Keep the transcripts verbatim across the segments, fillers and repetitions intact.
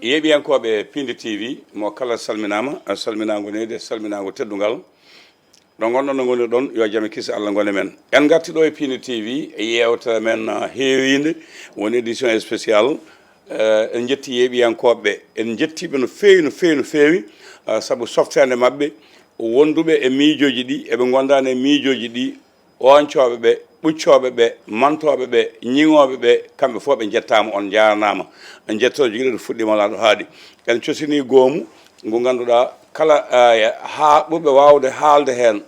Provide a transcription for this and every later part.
Yeeɓiyankooɓe Piindi T V, mo kala salminaama, salminaango neyde, salminaango teddungal. Ɗo ngonɗon, ɗo ngonir ɗon, yo jam e kisi Allah ngone men. En ngarti ɗo e Piindi T V, e yeewtere men, ah, heeriinde, woni édition spéciale. Eh, en njetti yeeɓiyankooɓe ɓe, en njettiiɓe no feewi, no feewi, no feewi, ah, sabu softeende maɓɓe, wonduɓe e miijooji ɗi, eɓe ngondaani e miijooji ɗi, ooñcooɓe ɓe, ɓuccooɓe ɓe, mantooɓe ɓe, ñiŋooɓe ɓe, kamɓe fof ɓe njettaama, on njaarnaama. Njettooje ɗiɗo ɗo fuɗɗiima laaɗo haaɗi. En cosini goomu ngu ngannduɗaa kala, eh, haa ɓurɓe waawde haalde heen,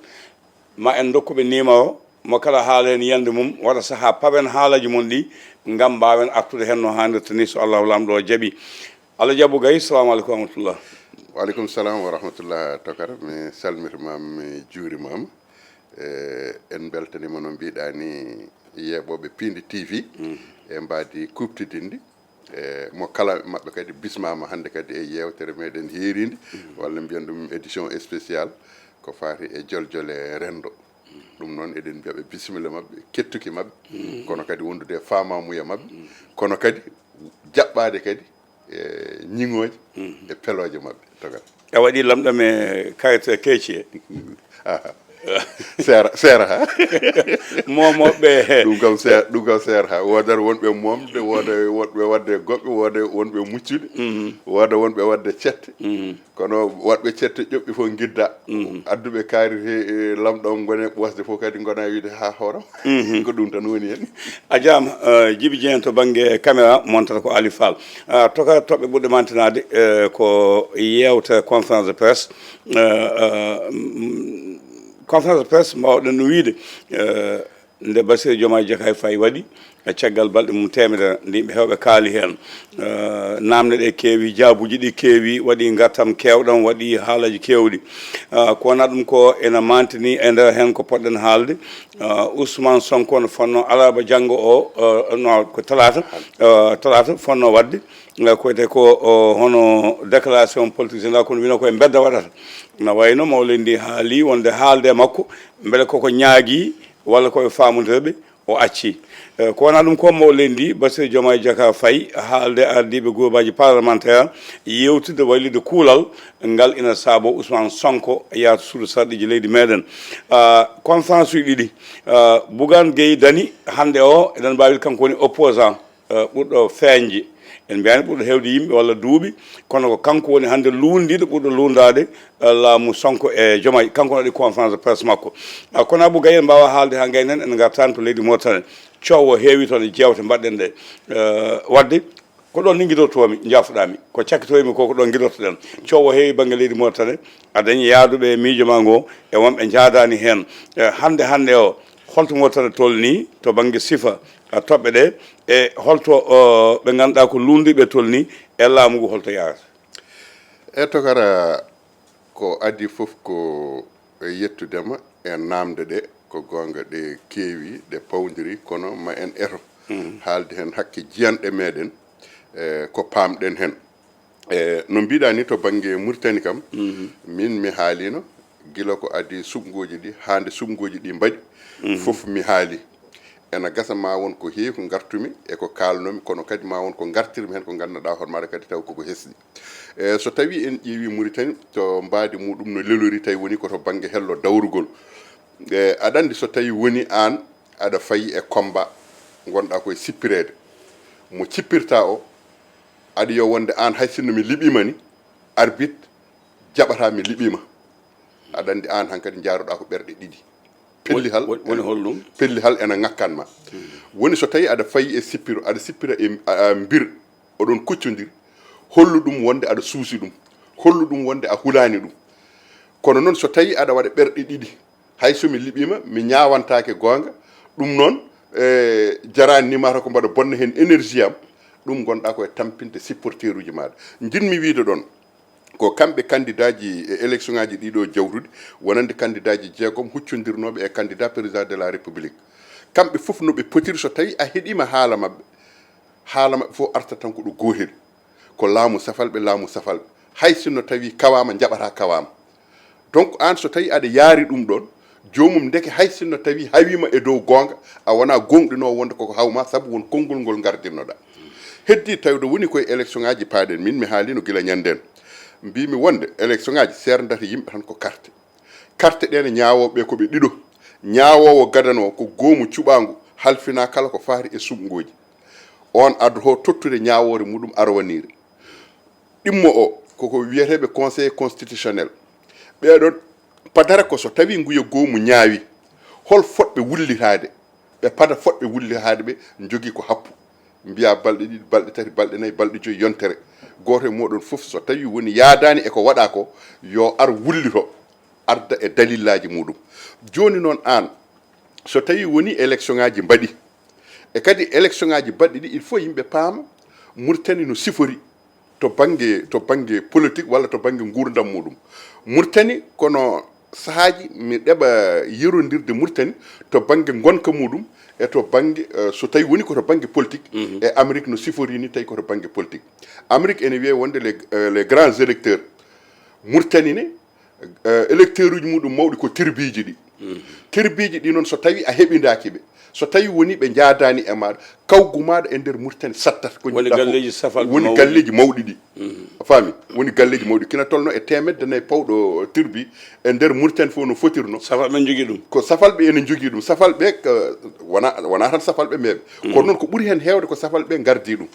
ma en ndokku ɓe niimaro, mo kala haala heen yiyannde mum, waɗa sahaa pawen haalaaji mum ɗi, ngam mbaawen artude heen no haanirta ni, so Allahu Laamɗo o jaɓi. Alhaji Abou Gaye, salamu aleykum wa rahmatullah. Wa aleykum salam wa rahmatullah, Tokar. Mi salmitima, mi juurima. E, en mbeltaniima, no mbiɗa ni, yeeɓooɓe Piindi T V, e mbaadi kuuɓtidinndi. E, mo kala maɓɓe kadi bismaama hannde kadi e yeewtere meɗen heeriinde, walla mbiyen ɗum édition spéciale, ko faati e joljole renndo. Ɗum noon, eɗen mbiya ɓe bisimilla maɓɓe, kettuki maɓɓe, kono kadi wondude e faamamuya maɓɓe, kono kadi jaɓɓaade kadi e ñiŋooje e pelooje maɓɓe. Togal. A waɗi lamɗam e kayit keeci e? Aha. Seera, seera ha. Moomoɓe. Ɗum kam seera, ɗum kam seera ha. Woodata wonɓe moomde, wooda wonɓe waɗde goɓɓe, wooda wonɓe muccude, wooda wonɓe waɗde cette. Kono waɗɓe cette ƴoɓɓe fof ngidda. Adduɓe kaari he, e, lamɗo on ngone ɓosde fof kadi ngona wiide ha hooram. Ko ɗum tan woni hen. A jaama, eh, Jibi Dieng to bannge caméra, montata ko Ali Fall. Ah, toka toɓɓe ɓurɗe mantinaade, eh, ko yeewtere conférence de presse. Eh, eh, mm, conférence de presse, mbaawɗen no wiide, eh, nde Bassirou Diomaye Diakhar Faye waɗi, e caggal balɗe mum teemedere, nde yimɓe heewɓe kaali heen. Eh, naamne ɗe keewi, jaabuuji ɗi keewi, waɗi ngartam keewɗam, waɗi haalaaji keewɗi. Eh, ko wonaa ɗum ko ena maantini e nder heen ko potɗen haalde. Eh, Ousmane Sonko no fotnoo alarba janngo o, eh, no ko talaata, eh, talaata fotnoo waɗde. Eh, ko wiyetee ko, o, hono déclaration politique générale, kono wino ko e mbedda waɗata. Na wayno mawlidi ndi haali wonde haalde e makko, mbele koko ñaagi walla koɓe faamondirɓe, o acci. Eh, ko wonaa ɗum ko, mawlidi ndi, Bassirou Diomaye Diakhar Faye haalde ardiiɓe groupage parlementaire, yewtidde wallitde kuulal ngal ina saabo Ousmane Sonko yaha to suudu sarɗiiji leydi meɗen. Ah, conférence uji ɗiɗi, ah, Bougane Gueye Dany hannde o, eɗen mbaawi kanko woni opposant, eh, ɓurɗo feeñde. En mbiyaani ɓurɗo heewde yimɓe walla duuɓi, kono ko kanko woni hannde luulndiiɗo ɓurɗo luulndaade, eh, laamu Sonko e Diomaye. Kanko waɗi conférence de presse makko. Ah, kono Abou Gaye, en mbaawaa haalde haa ngaynen, en ngartaani to leydi Mauritanie. Coow o heewi toon e jeewte mbaɗɗen ɗe. Eh, waɗde, ko ɗoon ni ngidortoo-mi, njaafo-ɗaa mi. Ko cakkitoo-mi ko, ko ɗoon ngidorto-ɗen. Coow o heewi bannge leydi Mauritanie, a dañi yahduɓe e miijo maa ngo e wonɓe njaadaani heen. Eh, hannde, hannde o, holto Mauritanie tolnii to bannge sifa, a, toɓɓe ɗe, e holto, o, ɓe ngannduɗaa ko luulndiiɓe tolnii e laamu ngu, holto yahrata? E, Tokara, ko adii fof ko e yettude ma e naamnde ɗe, ko goonga ɗe keewi, ɗe pawndiri, kono ma en eto haalde heen hakke jiyanɗe meɗen, e, ko paamɗen heen. E, no mbiɗa ni, to bannge Mauritanie kam, min mi haaliino gila ko adii suɓngooji ɗi, haa nde suɓngooji ɗi mbaɗi, fof mi haali. Ena gasa ma won ko heewi ko ngartumi e ko kaalnomi, kono kadi ma won ko ngartirmi heen ko ngannduɗaa hoore maaɗa kadi taw koko hesɗi. E, so tawii en ƴeewii Mauritanie to mbaadi muɗum no lelori, tawi woni ko to bannge hello dawrugol. E, aɗa anndi, so tawii woni aan aɗa fayi e combat, ngonɗaa ko e sippireede. Mo cippirta o, aɗa yo wonde aan, hay sinno mi liɓiima ni, arbitre jaɓata mi liɓiima. Aɗa anndi aan hankadi njaaruɗaa ko ɓerɗe ɗiɗi. Pelli hal, woni, woni holɗum? Pelli hal ena ŋakkan ma. Woni so tawii aɗa fayi e sippiro, aɗa sippira e, a, a, mbir, oɗon kuccondir, hollu ɗum wonde aɗa suusi ɗum, hollu ɗum wonde a hulaani ɗum. Kono noon, so tawii aɗa waɗa ɓerɗe ɗiɗi, hay so mi liɓiima, mi ñaawantaake goonga, ɗum noon, e, jaraani ni mata ko mbaɗa bonna heen énergie am, ɗum ngonɗaa ko e tampinde supporteruuji maaɗa. Njiɗmi wiyde ɗoon, ko kamɓe kandidaaji e élection ŋaaji ɗiɗo jawtuɗi, wonande kandidaaji jeegom huccondirnooɓe e candidat président de la République. Kamɓe fof no ɓe potiri, so tawii a heɗiima haala maɓɓe, haala maɓɓe fof arta tan ko ɗo gootel. Ko laamu safalɓe, laamu safalɓe. Hay sinno tawii kawaama, njaɓataa kawaama. Donc, aan so tawii aɗa yaari ɗum ɗoon, joomum ndeke hay sinno tawii hawiima e dow goonga, a wonaa gooŋɗinoowo wonde koko haw ma, sabu won konngol ngol ngardirnoɗaa. Heddi tawde woni koye élection ngaji paaɗen, min mi haalino gila ñanden. Mbimi wonde élection ngaji seerdata yimɓe tan ko carte. Carte ɗe ne ñaawooɓe ko ɓe ɗiɗo. Ñaawoowo gadano ko goomu cuɓaangu halfina kala ko faati e suɓngooji. On addoto tottude ñaawoore muɗum arwanire. Ɗimmo o koko wiyeteeɓe conseil constitutionnel. Ɓeɗon padara ko so tawi nguya goomu ñaawi, hol fotɓe wullitaade? Ɓe pada fotɓe wullitaade ɓe njogii ko happu. Mbiya balɗe ɗiɗi, balɗe tati, balɗe nayi, balɗe joyi yontere. Gooto e mooɗon fof so tawi woni yaadaani e ko waɗa ko, yo ar wullito, arda e dalillaaji muɗum. Jooni noon aan, so tawi woni élection ngaji mbaɗi, e kadi élection ngaji baɗɗi ɗi, il faut yimɓe paama Mauritanie no sifori to bannge, to bannge politique walla to bannge nguurndam muɗum. Mauritanie kono sahaaji mi ɗeɓa yerondirde Mauritanie to bannge ngonka muɗum e to bannge, eh, so tawi woni ko to bannge politique, e Amérique no sifori ni tawi ko to bannge politique. Amérique ene wiye wonde les, eh, les grands électeurs. Mauritanie ne, eh, électeur uji muɗum mawɗi ko tribuji ɗi. Tribuji ɗi noon so tawi a heɓidaki ɓe, so tawi woni ɓe jaadani e maɗa, kawgu maɗa e nder Mauritanie sattat. Ko Woni jiɗɗa fof. Galleji safal Woni mawɗi. Galleji mawɗi ɗi. A faami? Woni galleji mawɗi. Kina tolno e teemedde nayi pawɗo tribu e nder Mauritanie fof no fotirno. Safal ɓe jogii ɗum. Ko safal ɓe ene jogii ɗum. Safal ɓe, ko, wona, wona tan safal ɓe meeɓe. Kono noon ko ɓuri hen heewde ko safal ɓe gardi ɗum.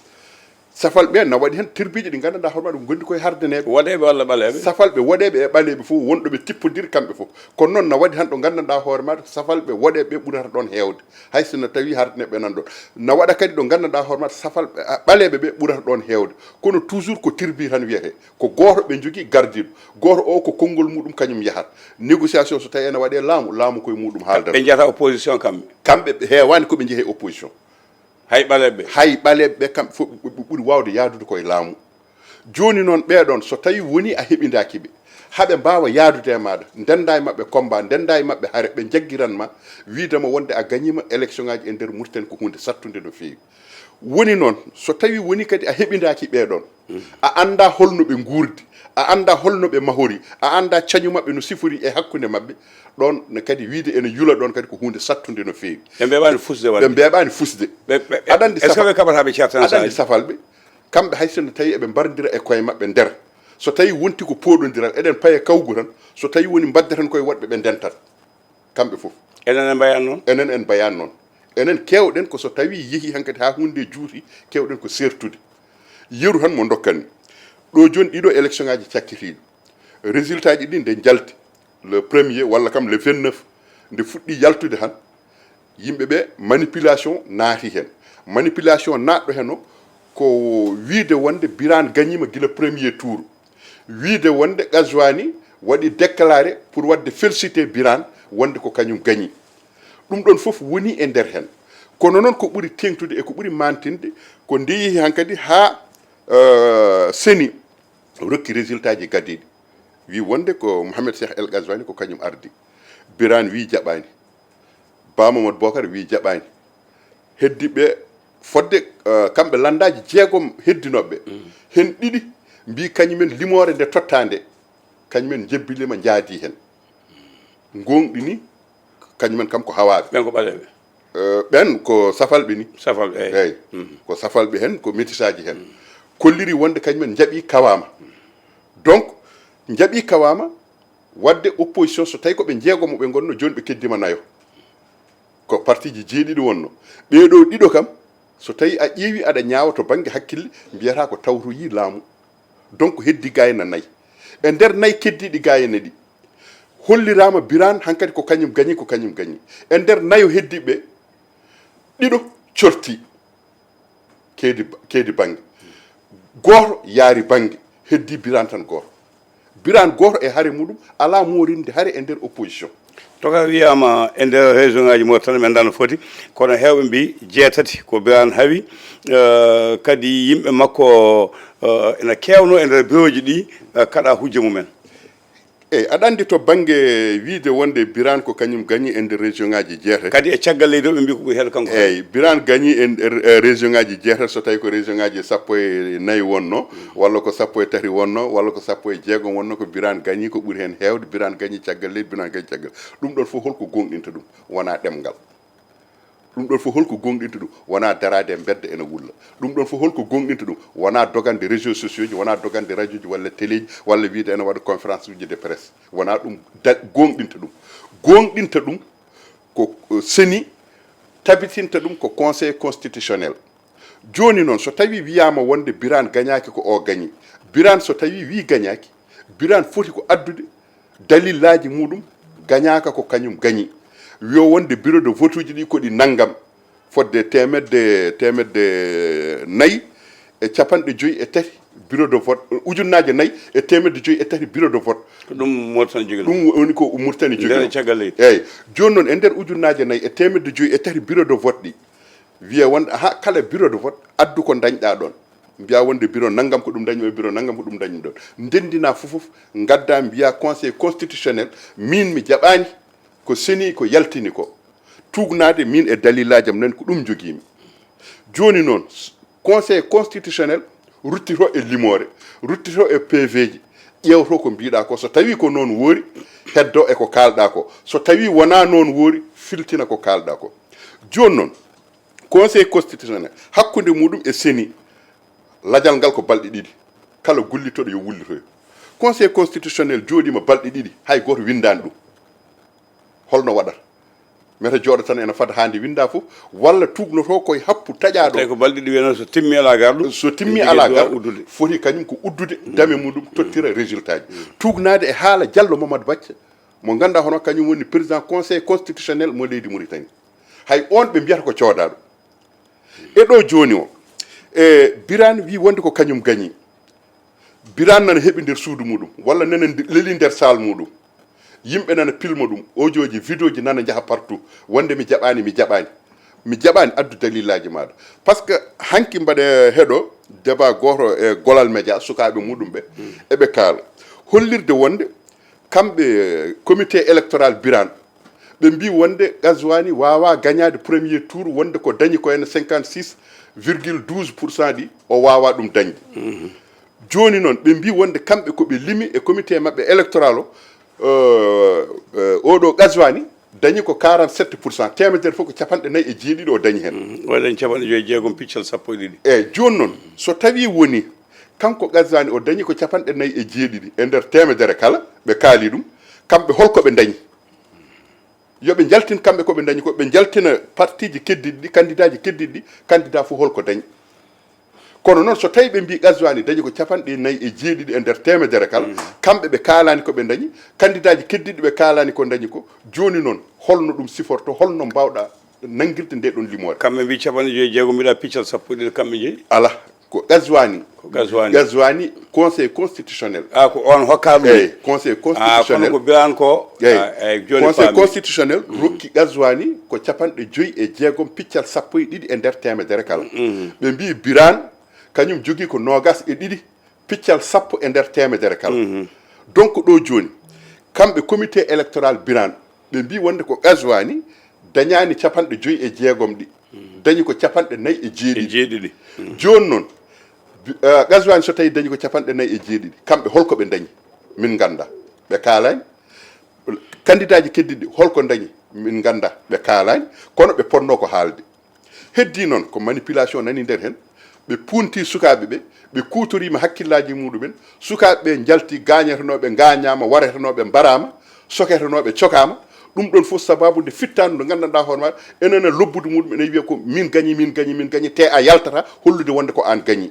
Safal ɓe na waɗi hen tribuji ɗi nganndanɗaa hoore maɗa ko gondi koye hardaneeɓe. Woɗeeɓe walla ɓaleeɓe? Safal ɓe woɗeeɓe e ɓaleeɓe fof wonɗo ɓe tippodiri kamɓe fof. Kono noon na waɗi tan ɗo nganndanɗaa hoore maɗa safal ɓe woɗeeɓe ɓe ɓurata ɗoon heewde. Hay so no tawi hardaneeɓe nan ɗoon. Na waɗa kadi ɗo nganndanɗaa hoore maɗa safal ɓe, a, ɓaleeɓe ɓe ɓurata ɗoon heewde. Kono toujours ko tribu tan wiyetee. Ko gooto ɓe njogii gardiiɗo. Gooto o ko konngol muɗum kañum yahata. Négociation so tawi ene waɗe laamu, laamu koye muɗum haaldata. Ɓe njiyata opposition kamɓe? Kamɓe ɓe heewaani ko ɓe njehee opposition. Hay ɓaleeɓe ɓe? Hay ɓaleeɓe ɓe kamɓe fof ɓe ɓe ɓuri waawde yahdude koye laamu. Jooni noon ɓeeɗoon so tawi woni a heɓindaaki ɓe, haɓe mbaawa yahdude e maaɗa, ndennda e maɓɓe combat, ndennda e maɓɓe hare, ɓe njaggiran ma, wiide ma wonde a gañiima élection ngaji e nder Mauritanie ko huunde sattunde no feewi. Woni noon, so tawi woni kadi a heɓindaaki ɓeeɗoon, a annda holno ɓe nguurdi, a annda holno ɓe mahori, a annda cañu maɓɓe no sifori e hakkunde maɓɓe, ɗoon ne kadi wiide ene yula ɗoon kadi ko huunde sattunde no feewi. Ɓe mbeeɓaani fusde waɗde? Ɓe mbeeɓaani fusde. Ɓe, ɓe, ɓe, Aɗa anndi est-ce que safal-, ɓe kaɓata ɓe ceertan aɗa anndi safal ɓe? Kamɓe hay sinno tawi eɓe mbarondira e koye maɓɓe nder. So tawi wonti ko pooɗondiral, eɗen paya kawgu tan. So tawi woni mbaddaten koye woɗɓe ɓe ndentat. Kamɓe fof. Enen en mbayat noon? Enen en mbayat noon. Enen keewɗen ko so tawi yehi hankadi haa huunde juuti, keewɗen ko seertude. Yeru tan mo ndokkanmi. Ɗo jooni ɗiɗo élection ngaji cakkitiiɗi. Résultat ji ɗi nde njalti, le premier walla kam le vingt-neuf, nde fuɗɗi yaltude tan, yimɓe ɓe manipulation naati hen. Manipulation naatɗo hen o ko wiide wonde Birane gañiima gila premier tour. Wiide wonde Ghazouani waɗi déclaré pour waɗde félicité Birane wonde ko kañum gañi. Ɗum ɗon fof woni e nder hen. Kono noon ko ɓuri teeŋtude e ko ɓuri mantinde ko nde yehi hankadi haa, euh, seni rokki résultat ji gadiiɗi. Wi wonde ko Mohamed Cheikh El Ghazouani ko kañum ardi. Birane wi jaɓaani. Ba Mamadou Bocar wi jaɓaani. Heddi ɓe fodde, eh, kamɓe lanndaaji jeegom heddinooɓe. Hen ɗiɗi mbi kañumen limoore nde totta nde, kañumen njebbilima njaadi hen. Ngoongɗini kañumen kam ko hawaaɓe. Ɓen ko ɓaleeɓe? Eh, ɓen ko safalɓe ni. Safalɓe, eey. Eey. Ko safalɓe hen, ko métissage hen. Kolliri wonde kañumen njaɓi kawaama. Donc, njaɓi kawaama, wadde opposition, so tawi ko ɓe jeegomo ɓe ngonno, jooni ɓe keddima nayo. Ko partiji jeeɗiɗi wonno. Ɓeeɗo ɗiɗo kam, so tawi a ƴeewi aɗa ñaawa to bannge hakkille, mbiyata ko tawtoyi laamu. Donc, heddi gayna nayi. E nder nayi keddiɗi gayna ɗi, hollirama Birane hankadi ko kañum gañi, ko kañum gañi. E nder nayo heddiɓe, ɗiɗo corti. Keedi, keedi bannge. Gooto yaari bannge, heddi Birane tan gooto. Birane gooto e hare muɗum, alaa moorinde hare e nder opposition. Toka wiyama e nder région ngaji Mauritanie men dano foti, kono heewɓe mbi jeetati ko Birane hawi, eh, kadi yimɓe makko, eh, ena kewno e nder bureau ji ɗi, eh, kaɗa hujja mumen. Eyi, aɗa anndi to bannge wiyde wonde Birane ko kañum gañi e nder région ngaji jeetati. Kadi e caggal leydi o ɓe mbi ko ɓuri heewde kanko. Eyi, Birane gañi e nder, eh, région ngaji jeetati, so tawi ko région ngaji sappo e nayi wonno, walla ko sappo e tati wonno, walla ko sappo e jeegom wonno, ko Birane gañi, ko ɓuri heen heewde, Birane gañi caggal leydi, Birane gañi caggal. Ɗum ɗon fof holko gooŋɗinta ɗum? Wonaa ɗemngal. Ɗum ɗon fof holko gonɗinta ɗum? Wonaa daraade e mbedda ena wulla. Ɗum ɗon fof holko gonɗinta ɗum? Wonaa dogande réseaux sociaux ji, wonaa dogande radio ji walla télé ji, walla wiyde ena waɗa conférence uji de presse. Wonaa ɗum da- gonɗinta ɗum. Gonɗinta ɗum ko, ko seni, tabitinta ɗum ko Conseil constitutionnel. Jooni noon, so tawii wiyaama wonde Birane gañaaki, ko o gañi. Birane, so tawii wii gañaaki, Birane foti ko addude dalillaaji muɗum, gañaaka ko kañum gañi. Wiyo wonde bureau de vote uji ɗi ko ɗi nanngam, fodde teemedde, teemedde nayi e capanɗe joyi e tati bureau de vote, ujunnaaje nayi e teemedde joyi e tati bureau de vote. Ko ɗum Mauritanie jogii ɗum. Ɗum woni ko Mauritanie jogii. Nder ɗum. Caggal leydi. Eeyi. Jooni noon, e nder ujunnaaje nayi e teemedde joyi e tati bureau de vote ɗi, wiya wonde, aha, kala bureau de vote, addu ko dañɗaa ɗoon. Mbiya wonde bureau nanngam ko ɗum dañmi, bureau nanngam ko ɗum dañmi ɗoon. Ndenndina fof fof, ngadda mbiya Conseil constitutionnel, miin mi jaɓaani ko seni ko yaltini ko. Tuugnaade miin e dalillaaji am nani ko ɗum njogiimi. Jooni noon, Conseil constitutionnel ruttito e limoore, ruttito e P V ji, ƴeewto ko mbiɗa ko. So tawii ko noon woori, heddo e ko kaalɗa ko. So tawii wonaa noon woori, filtina ko kaalɗa ko. Jooni noon, Conseil constitutionnel, hakkunde muɗum e seni, lajal ngal ko balɗe ɗiɗi. Kala gullittoɗo yo wullitoyo. Conseil constitutionnel jooɗiima balɗe ɗiɗi, hay gooto winndaani ɗum. Holno waɗata? Mete jooɗo tan ena fada haa nde winnda fof, walla tuugnoto koye happu taƴaaɗo. Tawi ko balɗe ɗiɗi wiyano so timmi alaa garɗo. So timmi alaa garɗo, foti kañum ko uddude dame muɗum, tottira résultat ji. Tuugnaade e haala Diallo Mamadou Bacca, mo ngannduɗaa hono kañum woni président Conseil constitutionnel mo leydi Mauritanie. Hay oon ɓe mbiyata ko coodaaɗo. E ɗo jooni o, e Birane wii wonde ko kañum gañi. Birane nana heɓi nder suudu muɗum, walla nana ndi- leli nder salle muɗum. Yimɓe nana pilma ɗum, audio ji, vidéo ji nana njaha partout. Wonde mi jaɓaani, mi jaɓaani. Mi jaɓaani, addu dalillaaji maaɗa. Parce que hanki mbaɗe heɗo débat gooto e Golal Média, sukaaɓe muɗum ɓe, eɓe kaala. Hollirde wonde kamɓe, comité électoral Birane, ɓe mbii wonde Ghazouani waawaa gañaade premier tour, wonde ko dañi ko heen cinquante-six virgule douze pour cent ɗi, o waawaa ɗum dañde. Jooni noon, ɓe mbii wonde kamɓe ko ɓe limi e comité maɓɓe électoral o, euh, euh, oɗo Ghazouani dañi ko quarante-sept pour cent, teemedere fof ko capanɗe nayi e jeeɗiɗi o dañi heen. Mm, o dañi capanɗe joyi e jeegom piccal sappo e ɗiɗi. Eeyi, jooni noon, so tawii woni kanko Ghazouani o dañi ko capanɗe nayi e jeeɗiɗi e nder teemedere kala, ɓe kaali ɗum, kamɓe holko ɓe dañi? Yo ɓe njaltin kamɓe ko ɓe dañi ko, ɓe njaltina partiiji keddiiɗi ɗi, kandidaaji keddiiɗi ɗi, kandidaa fof holko dañi. Kono noon, so tawii ɓe mbii Ghazouani dañi ko capanɗe nayi e jeeɗiɗi e nder teemedere kala, kamɓe ɓe kaalaani ko ɓe dañi, kandidaaji keddiiɗi ɓe kaalaani ko dañi ko, jooni noon, holno ɗum siforto, holno mbaawɗa nanngirde nde ɗon limoore? Kamɓe mbii capanɗe joyi e jeegom mbiɗa piccal sappo e ɗiɗi, kamɓe njeyi. Alaa, ko Ghazouani. Ko Ghazouani. Ghazouani, Conseil constitutionnel. Ah, ko on hokkaa ɗum? Eeyi, Conseil constitutionnel. Ah, kono ko Birane ko? Eeyi. Ah, eeyi, jooni Conseil constitutionnel rokki Ghazouani ko capanɗe joyi e jeegom piccal sappo e ɗiɗi e nder teemedere kala. Ɓe mbii Birane kañum jogii ko noogas e ɗiɗi piccal sappo e nder teemedere kala. Donc, ɗo jooni, kamɓe comité électoral Birane, ɓe mbii wonde ko Ghazouani dañaani capanɗe joyi e jeegom ɗi, dañi ko capanɗe nayi e jeeɗiɗi. E jeeɗiɗi. Jooni noon, bi- eh, Ghazouani so tawii dañi ko capanɗe nayi e jeeɗiɗi, kamɓe holko ɓe dañi? Min ngannda. Ɓe kaalaani. Kandidaaji keddiiɗi holko dañi? Min ngannda. Ɓe kaalaani. Kono ɓe potnoo ko haalde. Heddii noon ko manipulation nani nder heen. Ɓe punti sukaaɓe ɓe, ɓe kuutoriima hakkillaaji muɗumen. Sukaaɓe ɓe njalti, gaañetenooɓe ngaañaama, waretenooɓe mbaraama, soketenooɓe cokaama. Ɗum ɗon fof sabaabu nde fittaandu nde nganndanɗaa hoore maaɗa, enena lobbudu muɗum ene wiya ko min gañi, min gañi, min gañi, te a yaltata hollude wonde ko aan gañi.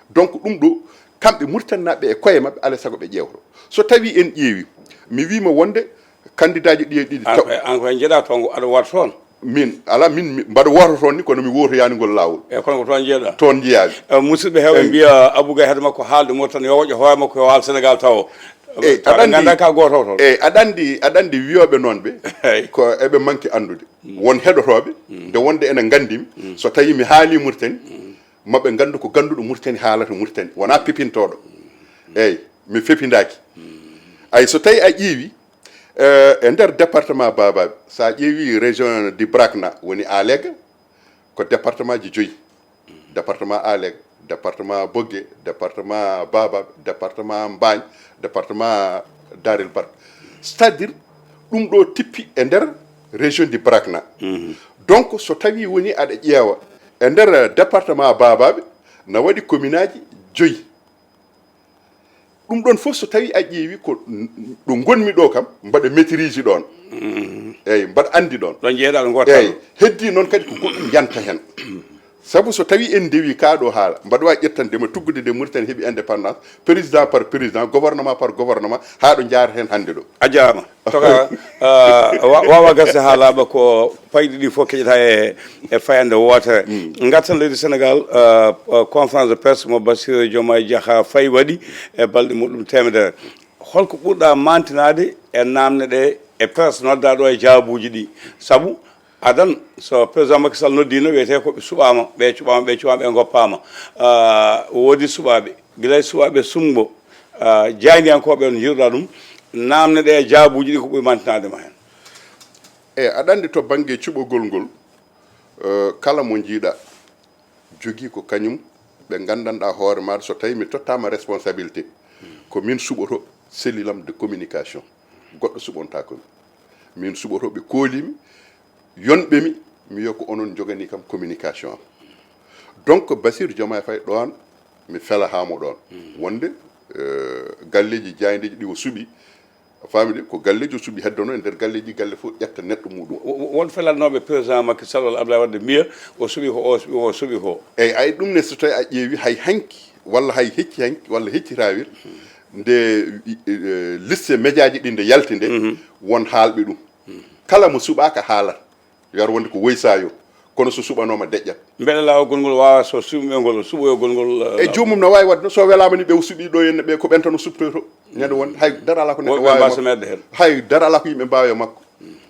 Donc, ɗum ɗo, kamɓe Muritaninaaɓe e koye maɓɓe, alaa e sago ɓe ƴeewto. So tawii en ƴeewi, mi wiima wonde kandidaaji ɗi e ɗiɗi An taw- koye, an koye njeɗa toon, aɗa wooto toon? Min, alaa, min, mi- mbaɗa wooto toon ni, kono mi wootoyaani ngol laawol. E kono ko toon njeɗa? Toon njeyaami. Eh, musidɓe heewɓe mbiya Abou Gaye hade makko haalde Mauritanie, yo woƴƴo hoore makko, yo haal Sénégal tawo. Eyi, aɗa anndi- ngannda ka gooto toon. Eyi, aɗa anndi, aɗa anndi wiyooɓe noon ɓe, eyi, ko eɓe manki anndude. Won heɗotooɓe, nde wonde ene nganndimi, so tawii mi haalii Mauritanie, maɓe nganndu ko gannduɗo Mauritanie haalata Mauritanie, wonaa pepintooɗo. Eyi, mi fepindaaki. Ay, so tawii a ƴeewi, eh, e nder département Babaɓe, so a ƴeewi région du Brakna, woni Alega, ko département ji joyi. Département Alega, département Bogué, département Babaɓe, département Mbaañ, département Darel Barka. C'est-à-dire, ɗum ɗo tippi e nder région du Brakna. Donc so tawi woni aɗa ƴeewa e nder département Babaɓe na waɗi commune aji joyi. Ɗum ɗon fof so tawi a ƴeewi ko ɗo gonmi ɗo kam mbaɗa maîtrise ɗon. Eyyi, mbaɗa andi ɗon. Ɗon jeeɗa ɗo gotta. Eyyi, heddi noon kadi ko goɗɗum yanta hen. Sabu so tawi en ndewi ka ɗo haala mbaɗa wawi ƴettande ma tuggude nde Mauritanie heɓi indépendance, président par président, gouvernement par gouvernement, ha ɗo jaareten hande ɗo. A jarama. Toka, ah, wa- wawa gasde haalaɓe ko payɗi ɗi fof keƴata e, e fayande wootere. Ngarten leydi Sénégal, ah, ah, conférence de presse mo Bassirou Diomaye Diakhar Faye waɗi e balɗe muɗum temedere. Holko ɓurɗa mantinade e namde ɗe e presse noddaɗo e jaabuji ɗi? Sabu adan so président Macky Sall noddino wiyete ko ɓe suɓama, ɓe cuɓama, ɓe cuɓama, ɓe goppama. Ah, woodi suɓaɓe, gila e suɓaɓe sumgo, ah, jaayndiyankoɓe on jiruɗa ɗum, namde ɗe e jaabuji ɗi ko ɓuri mantinade ma hen. E aɗa andi to banggue cuɓogol ngol, eh, kala mo jiiɗa jogui ko kañum ɓe gandanɗa hoore maɗa so tawi mi tottama responsabilité ko min suɓoto cellule am de communication, goɗɗo suɓontako mi. Min suɓoto ɓe koolimi, yonɓe mi, mi wiya ko onon jogani kam communication am. Donc Bassirou Diomaye Faye ɗon mi fela hamo ɗon wonde, eh, galleji jaayndeji ɗi o suɓi, a faami de, ko galleji o suɓi heddono e nder galleji galle fof ƴetta neɗɗo muɗum. Wo- wo- won felannoɓe président Macky Sall walla Abdoulaye Wade mbiya o suɓi ko o suɓi ko o suɓi ko. Eyyi, ay ɗum ne so tawi a ƴeewi hay hanki walla hay hecci hanki walla hecci rawir nde, eh, liste médiaji ɗi nde yalti nde won haalɓe ɗum. Kala mo suɓaka haalat. Yo ar wonde ko woy sayo, kono so suɓanoma deƴƴat. Mbeɗa laawol ngol wawa so suɓɓe ngol suɓoyogol ngol, eh, e joomum no wawi wadde noon so welama ni ɓe o suɓi ɗo henna ɓe ko ɓen tan o suɓtoyto. Ñande wonde hay dara ala ko neɗɗo wawi makko. Hay dara ala ko yimɓe mbawi e makko.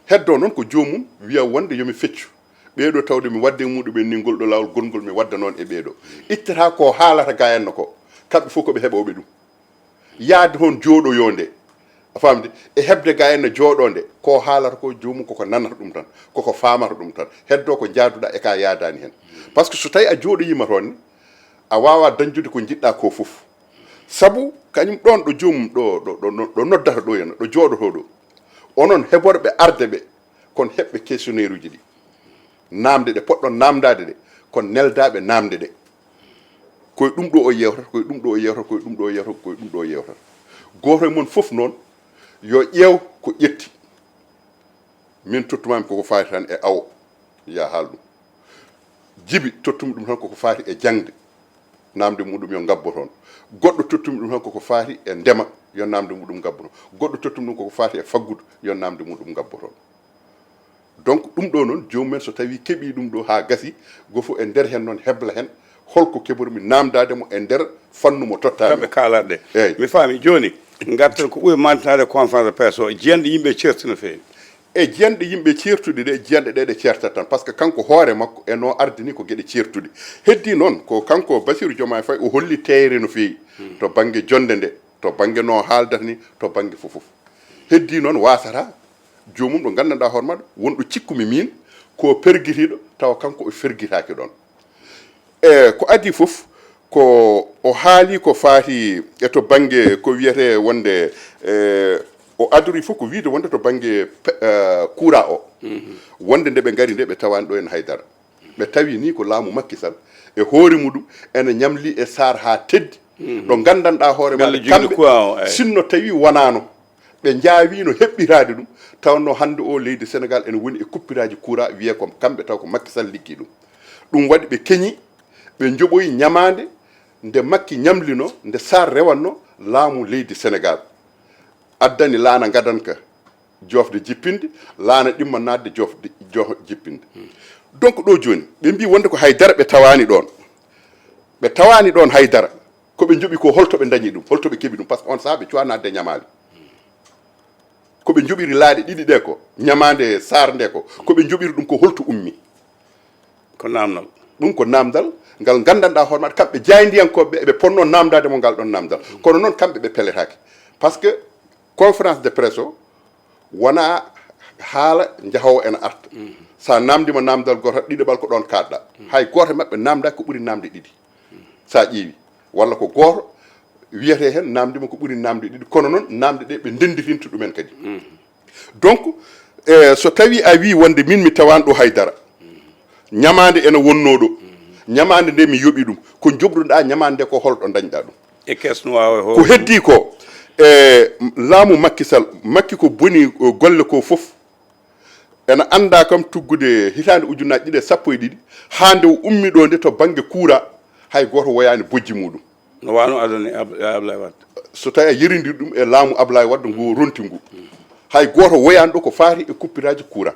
Heddo noon ko joomum wiya wonde yomi feccu ɓeɗo tawde mi wadde e muɗum en ni ngol ɗo laawol gongol mi wadda noon e ɓeɗo. Ittata ko haalata ga henna ko kamɓe fof koɓe heɓoɓe ɗum. Yaade toon jooɗoyoo nde, a faamde, e heɓde ga en no jooɗoo nde, ko haalata ko joomum koko nanata ɗum tan, koko faamata ɗum tan, heddoo ko njaaduɗaa e ka yaadaani heen. Parce que so tawii a jooɗoyiima toon ne, a waawaa dañdude ko njiɗɗaa ko fof. Sabu kañum ɗoon ɗo joomum ɗo ɗo ɗo ɗo noddata ɗo henna ɗo jooɗotoo ɗo, onon heɓorɓe arde ɓe, kon heɓɓe questionnaire uji ɗi. Naamde ɗe poɗɗon naamdaade ɗe kon neldaaɓe naamde ɗe. Koye ɗum ɗo o yewtata koye ɗum ɗo o yewtata koye ɗum ɗo o yewtata koye ɗum ɗo o yewtata. Gooto e mon fof noon yo ƴeew ko ƴetti. Min tottumami koko faati tan e awo, ya haal ɗum. Jibi tottumi ɗum tan koko faati e jaŋde, naamde muɗum yo ngabbo toon. Goɗɗo tottumi ɗum tan koko faati e ndema, yo naamde muɗum ngabbo toon. Goɗɗo tottumi ɗum koko faati e faggudu, yo naamde muɗum ngabbo toon. Donc ɗum ɗo noon jomumen so tawi keɓi ɗum ɗo ha gasi, gofo e nder hen noon hebla hen holko keɓormi namdade mo e nder fannu mo tottami. Kamɓe kalatɗe. Eyyi. Mi faami. Joni garten ko ɓuri mantinade conférence de presse o, jiyanɗe yimɓe certi no feewi. E jiyanɗe yimɓe certuɗe ɗe, jiyanɗe ɗe ɗe certat tan, parce que kanko hoore makko e no ardini ko gueɗe certuɗe. Heddi noon ko kanko Bassirou Diomaye Faye o holli teeyre no feewi to banggue jonde nde, to banggue no haaldata ni, to banggue fof fof. Heddi noon wasata jomum ɗo gandanɗa hoore maɗa wonɗo cikkumi min ko pergitiɗo tawa kanko o fergitaki ɗon. E ko adi fof ko o haali ko faati e to banggue ko wiyete wonde, e o adori fof ko wiide wonde to banggue pe- eh, courant o, wonde nde ɓe gari nde ɓe tawani ɗo en haydara. Ɓe tawi ni ko laamu Macky Sall e hoore muɗum ene ñamli e saar ha teddi ɗo gandanɗa hoore maɗa kamɓe sinno tawi wonano ɓe njaawino heɓɓitaade ɗum. Tawnno hannde o leydi Sénégal ene woni e kuppiraaji courant wiyee ko kamɓe taw ko Macky Sall liggi ɗum. Ɗum waɗi ɓe keñi ɓe njoɓoyi ñamaande nde Macky ñamlino nde Sarr rewanno laamu leydi Sénégal. Addani laana ngadanka joofde jippinde, laana ɗimma naatde joofde jo- jippinde. Donc ɗo jooni ɓe mbi wonde ko haydara ɓe tawaani ɗoon. Ɓe tawaani ɗoon haydara. Ko ɓe njoɓi ko holto ɓe ndañi ɗum, holto ɓe keɓi ɗum, parce que on saha ɓe cuwa naatde ñamaali. Ko ɓe njoɓiri laaɗe ɗiɗi ɗe ko ñamaande Sarr nde ko ko ɓe njoɓiri ɗum ko holto ummi? Ko namdal. Ɗum ko namdal ngal gandanɗa hoore maɗa kamɓe jaayndiyankoɓe ɓe eɓe ponno namdade mo ngal ɗon namdal, kono noon kamɓe ɓe peletaake. Parce que conférence de presse o wona haala jahowo ena arta. Sa namdima namdal gotal ɗiɗaɓal ko ɗon kaɗɗa. Hay goto maɓɓe namdaki ko ɓuri namde ɗiɗi. Sa ƴeewi walla ko goto wiyete hen namdima ko ɓuri namde ɗiɗi, kono noon namde ɗe ɓe ndenditinta ɗumen kadi. Donc e so tawi a wi wonde min mi tawani ɗo haydara, Ñamaande ene wonnoo ɗo. Ñamaande nde mi yoɓi ɗum. Ko njoɓruɗaa ñamaande nde ko holɗo ndañɗaa ɗum? E caisse noire o. Ko heddii ko, e laamu Macky Sall, Macky ko boni, o, golle ko fof. Ene anndaa kam tuggude hitaande ujunnaji ɗiɗi e sappo e ɗiɗi, haa nde o ummi ɗo nde to bannge kuura, hay gooto woyaani bojji muɗum. No waano adani Ab-, Ablaye Wade. So tawi a yerindir ɗum e laamu Ablaye Wade ngu ronti ngu, hay gooto woyaani ɗo ko faati e kuppiraaji kuura.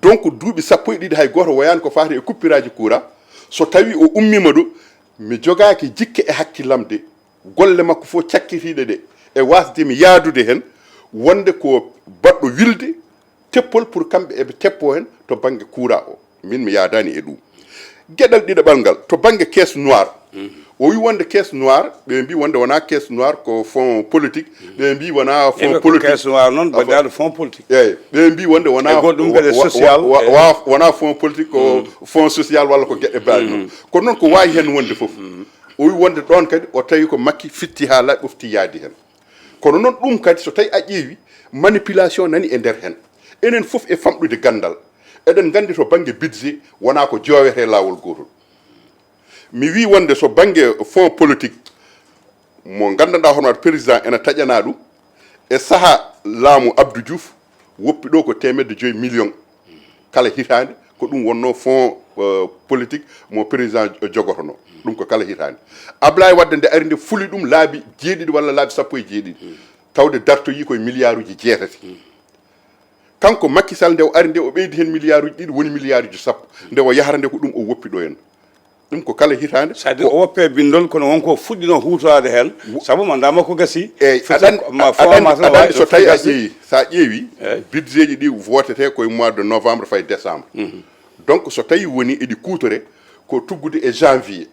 Donc, duuɓi sappo e ɗiɗi hay gooto woyaani ko faati e kuppiraaji kuura. So tawi o ummiima ɗo, mi jogaaki jikke e hakkillam de, golle makko fof cakkitiiɗe ɗe, e waasde mi yaadude heen, wonde ko baɗɗo wilde teppol pour kamɓe eɓe teppo heen to bannge kuura o. Min mi yaadaani e ɗum. Geɗal ɗiɗaɓal ngal, to bannge caisse noire. O wi wonde caisse noire, ɓe mbi wonde wonaa caisse noire, ko fonds politique. Ɓe mbi wonaa fonds politique. Caisse noire noon, baɗɗaaɗo fonds politique. Eeyi, ɓe mbi wonde wonaa, e goɗɗum kadi wa-, wa-, social, wa-, e wa-, wonaa fonds politique, ko fonds social walla ko geɗe baaɗe noon. Kono noon ko waawi heen wonde fof. O wi wonde ɗoon kadi o tawi ko Macky fitti haa laaɓi, ɓofti yaadi heen. Kono noon ɗum kadi so tawi a ƴeewi, manipulation nani e nder heen. Enen fof e famɗude ganndal, eɗen nganndi to bannge budget wonaa ko joowetee laawol gootol. Mi wii wonde so bannge fonds politique mo nganndanɗaa hono waɗa président ena taƴanaa ɗum, e sahaa laamu Abdou Diouf woppi ɗo ko teemedde joyi million kala hitaande, ko ɗum wonnoo fonds, euh, politique mo président jogotono. Ɗum ko kala hitaande. Ablaye Wade nde ari nde fuli ɗum laabi jeeɗiɗi walla laabi sappo e jeeɗiɗi. Tawde dartoyii koye milliarduji jeetati. Kanko Macky Sall nde o ari nde o ɓeydi heen milliarduji ɗiɗi woni milliarduji sappo. Nde o yahata nde ko ɗum o woppi ɗo en. Ɗum ko kala hitaande. C'est-à-dire o woppe bindol kono wonko fuɗɗino huutoraade heen. Sabu mandat makko gasi. Eeyi, aɗan-, ma aɗan-, formation aɗan-, wawi so tawi a ƴeewi, so a ƴeewi, eeyi, budget ji ɗi votetee koye mois de novembre fayi décembre. Donc so tawi woni eɗi kuutore ko tuggude e janvier.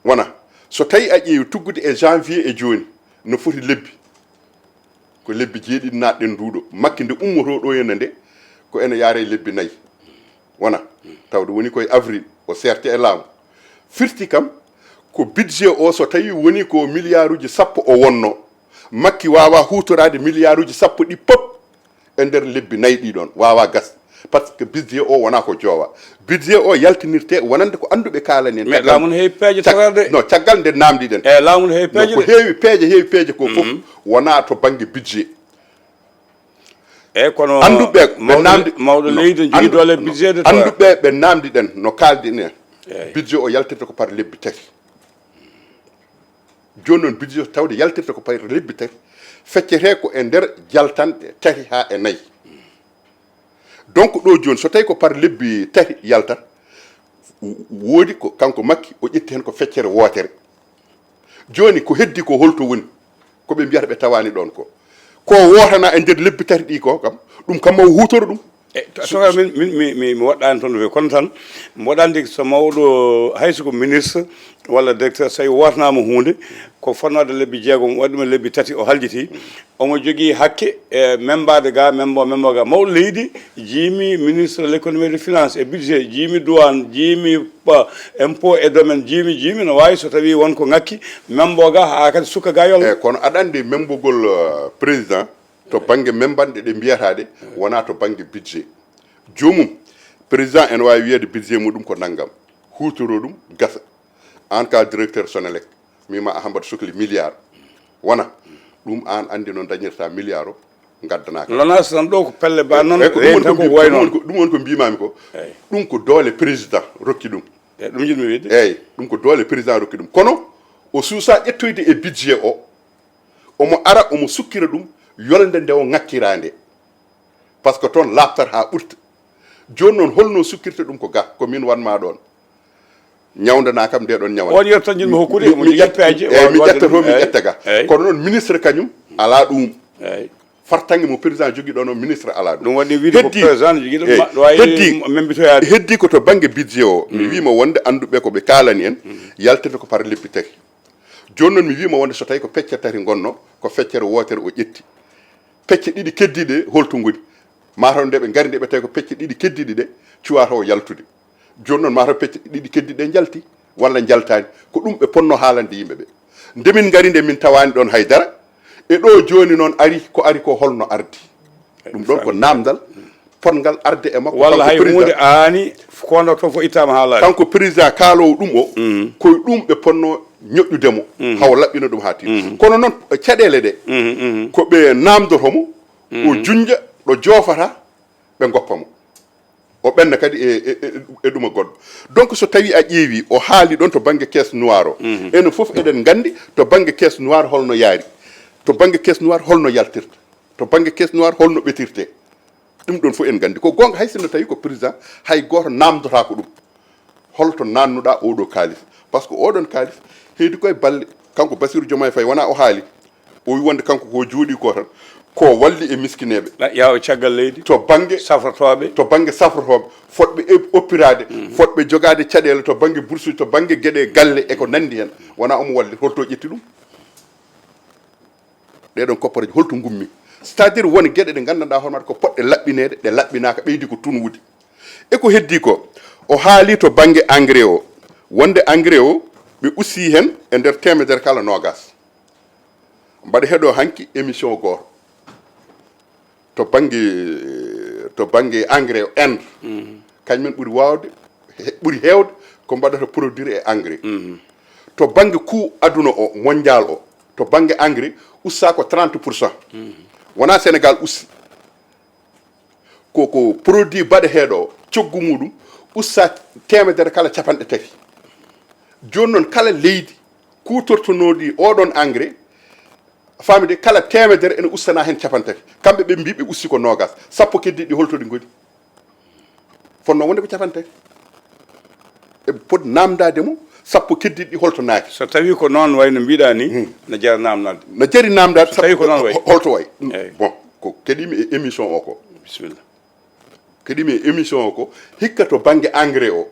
Wona, so tawi a ƴeewi tuggude e janvier e jooni, no foti lebbi? Ko lebbi jeeɗiɗi naatɗen nduuɗo. Makki nde ummotoo ɗo henna nde, ko ene yaara e lebbi nayi. Wona, tawde woni koye avril, o seerte e laamu. Firti kam, ko budget o so tawi woni ko milliarduji sappo o wonno, Makki waawa huutoraade milliarduji sappo ɗi pop e nder lebbi nayi ɗi ɗon, waawa gas. Par ce que budget o wona ko joowa. Budget o yaltinirte wonande ko annduɓe kaalani en. Mais caggal, laamu no heewi peeje cag-, tororde. Non, caggal nde namdiɗen. E laamu no heewi peeje. Non, ko de. Heewi peeje, heewi peeje ko fof wona to bannge budget. Eeyi, kono annduɓe ɓe mawɗo namdi-, mawɗo non, leydi no jogii anndu-, doole non, budget de annduɓe ɓe namdiɗen no kaaldi ne. Eeyi. Budget o yaltirta ko par lebbi tati. Jooni noon budget tawde yaltirta ko par lebbi tati, feccete ko e nder jaltanɗe tati haa e nayi. Donc ɗo jooni so tawi ko par lebbi tati yaltat, woodi ko kanko Makki o ƴetti heen ko feccere wootere. Jooni ko heddi ko holto woni? Ko ɓe mbiyata ɓe tawaani ɗoon ko. Ko wootana e nder lebbi tati ɗi ko kam, ɗum kam ma o huutoro ɗum. E, to, to, min, min, mi, mi, mi waɗɗaani toon no feewi. Kono tan, mboɗo anndi so mawɗo, hay so ko ministre walla directeur, so tawi wootanaama huunde, ko fotnoode lebbi jeegom, waɗi ɗum e lebbi tati, o haljitii. Omo jogii hakke e membaade ga, membo, membo ga. Mawɗo leydi, jiimi ministre de l'économie et des finances et budget, jiimi douane, jiimi, ba, impôt et domaine, jiimi, jiimi, no waawi so tawi won ko ŋakki, membo ga, haa kadi sukka ga yolla. Eeyi, kono aɗa anndi membogol, eh, président to bannge membanɗe ɗe mbiyata ɗe, wonaa to bannge budget. Joomum, président ene waawi wiyeede budget muɗum ko nanngam. Huutoro ɗum, gasa. Aan ka directeur Sonelec, mi ma Ahmad sokli milliard. Wona, ɗum aan anndi no dañirta milliard o, ngaddanaaka. Lonaas tan ɗo ko pelle ba noon, eeyi, ko ɗum woni ko renta ko mbi-, wayi ɗum noon. Woni ko, ɗum woni ko mbimaami ko. Eeyi. Ɗum ko doole président rokki ɗum. Eeyi, ɗum njiɗmi wiide. Eeyi, ɗum ko doole président rokki ɗum. Kono o suusa ƴettoyde e budget o, omo ara, omo sukkira ɗum yolnde nde o ŋakkira nde. Par ce que toon laaɓtat haa ɓurta. Jooni noon, holno sukkirta ɗum ko ga, ko min wanma ɗoon. Ñawndana kam nde ɗoon ñawande. On yetto tan njiɗmi hokkude, mi, mi, mi ƴetta, ƴetta, eeyi, mi ƴetta to, mi ƴetta ga. Eeyi. Kono noon, ministre kañum, alaa ɗum. Eeyi. Fartaŋŋe mo président jogii ɗoon o, ministre alaa ɗum. Ɗum waɗi wiide ko heddi, président jogii ɗum, eeyi, ma-, wawi heddi, membitoyaade. Heddi ko to bannge budget o, mi wiima wonde annduɓe ko ɓe kaalani en, yaltirta ko par lebbi tati. Jooni noon mi wiima wonde so tawi ko pecce tati ngonno, ko feccere wootere o ƴetti. Pecce ɗiɗi keddiiɗe holto ngoni? Mataw nde ɓe ngari nde ɓe tawi ko pecce ɗiɗi keddiiɗe ɗe cuwata o yaltude. Jooni noon mataw pecce ɗiɗi keddiiɗe ɗe njalti walla njaltaani. Ko ɗum ɓe ponno haalande yimɓe ɓe. Nde min ngari nde min tawaani ɗoon hay dara. E ɗo jooni noon ari, ko ari ko holno ardi? Ɗum ɗoon ko namdal. potngal arde e makko. Walla kanko hay président, huunde aani, kono toon fof ittaama haalaani. Kanko président kaaloowo ɗum o, koye ɗum ɓe potnoo ñoƴƴude mo, hawo laɓɓina ɗum haa tiiɗi. Kono noon, caɗeele ɗe, ko ɓe naamndotoo mo, o junnja ɗo joofata, ɓe ngoppa mo. O ɓenna kadi e, e, e, e ɗuma goɗɗo. Donc, so tawi a ƴeewi, o haali ɗon to bannge caisse noire o. Enen fof eɗen nganndi to bannge caisse noire holno yaari. To bannge caisse noire holno yaltirta. To bannge caisse noire holno ɓetirte. Ɗum ɗon fof en nganndi. Ko goonga, hay sinno tawi ko président, hay gooto naamndotaako ɗum. Holto naannuɗaa oɗo kaalis? Parce que oɗon kaalis heedi koye balle. Kanko Bassirou Diomaye Faye wona o haali. O wi wonde kanko ko jooɗi ko tan, ko walli e miskineeɓe. Ɗa-, yawo caggal leydi. To bannge safrotooɓe. To bannge safrotooɓe, fotɓe e-, oppiraade, fotɓe jogaade caɗeele to bannge bourse, to bannge geɗe galle e ko nanndi heen. Wona omo walli, holto ƴetti ɗum? Ɗee ɗoon koppareeji, holto ngummi? C'est-à-dire, won geɗe ɗe nganndanɗaa hoore maaɗa ko potɗe laɓɓineede, ɗe laɓɓinaaka, ɓeydi ko tunwude. E ko heddii ko, o haali to bannge engrais o, wonde engrais o, ɓe usti heen e nder teemedere kala noogaas. Mbaɗa heɗoo hanki émission gooto. To bannge, to bannge engrais o, Inde, kañum en ɓuri waawde, he-, ɓuri heewde ko mbaɗata produire e engrais. To bannge coût aduna o, mondial o, to bannge engrais, usta ko trente pour cent. Wonaa Sénégal usti. Ko, ko produit baɗeteeɗo o, coggu muɗum usta teemedere kala capanɗe tati. Jooni noon, kala leydi kuutortonooɗi oɗon engrais, faamide, kala teemedere ene ustana heen capanɗe tati. Kamɓe ɓe mbii ɓe usti ko noogaas. Sappo keddiiɗi holto ɗi ngoni? Fotnoo wonde ko capanɗe tati. Eɓe poti naamndaade mo, sappo keddiiɗi holto naati? So tawii ko noon wayi no mbiɗaa ni, hmm, na jara naamnaade. Na jari naamndaade. So tawii ko noon wayi. Sappo, ho-, holto wayi? Eey. Bon, ko keɗiimi e émission o ko. Bisimilla. Keɗiimi e émission o ko, hikka to bannge engrais o,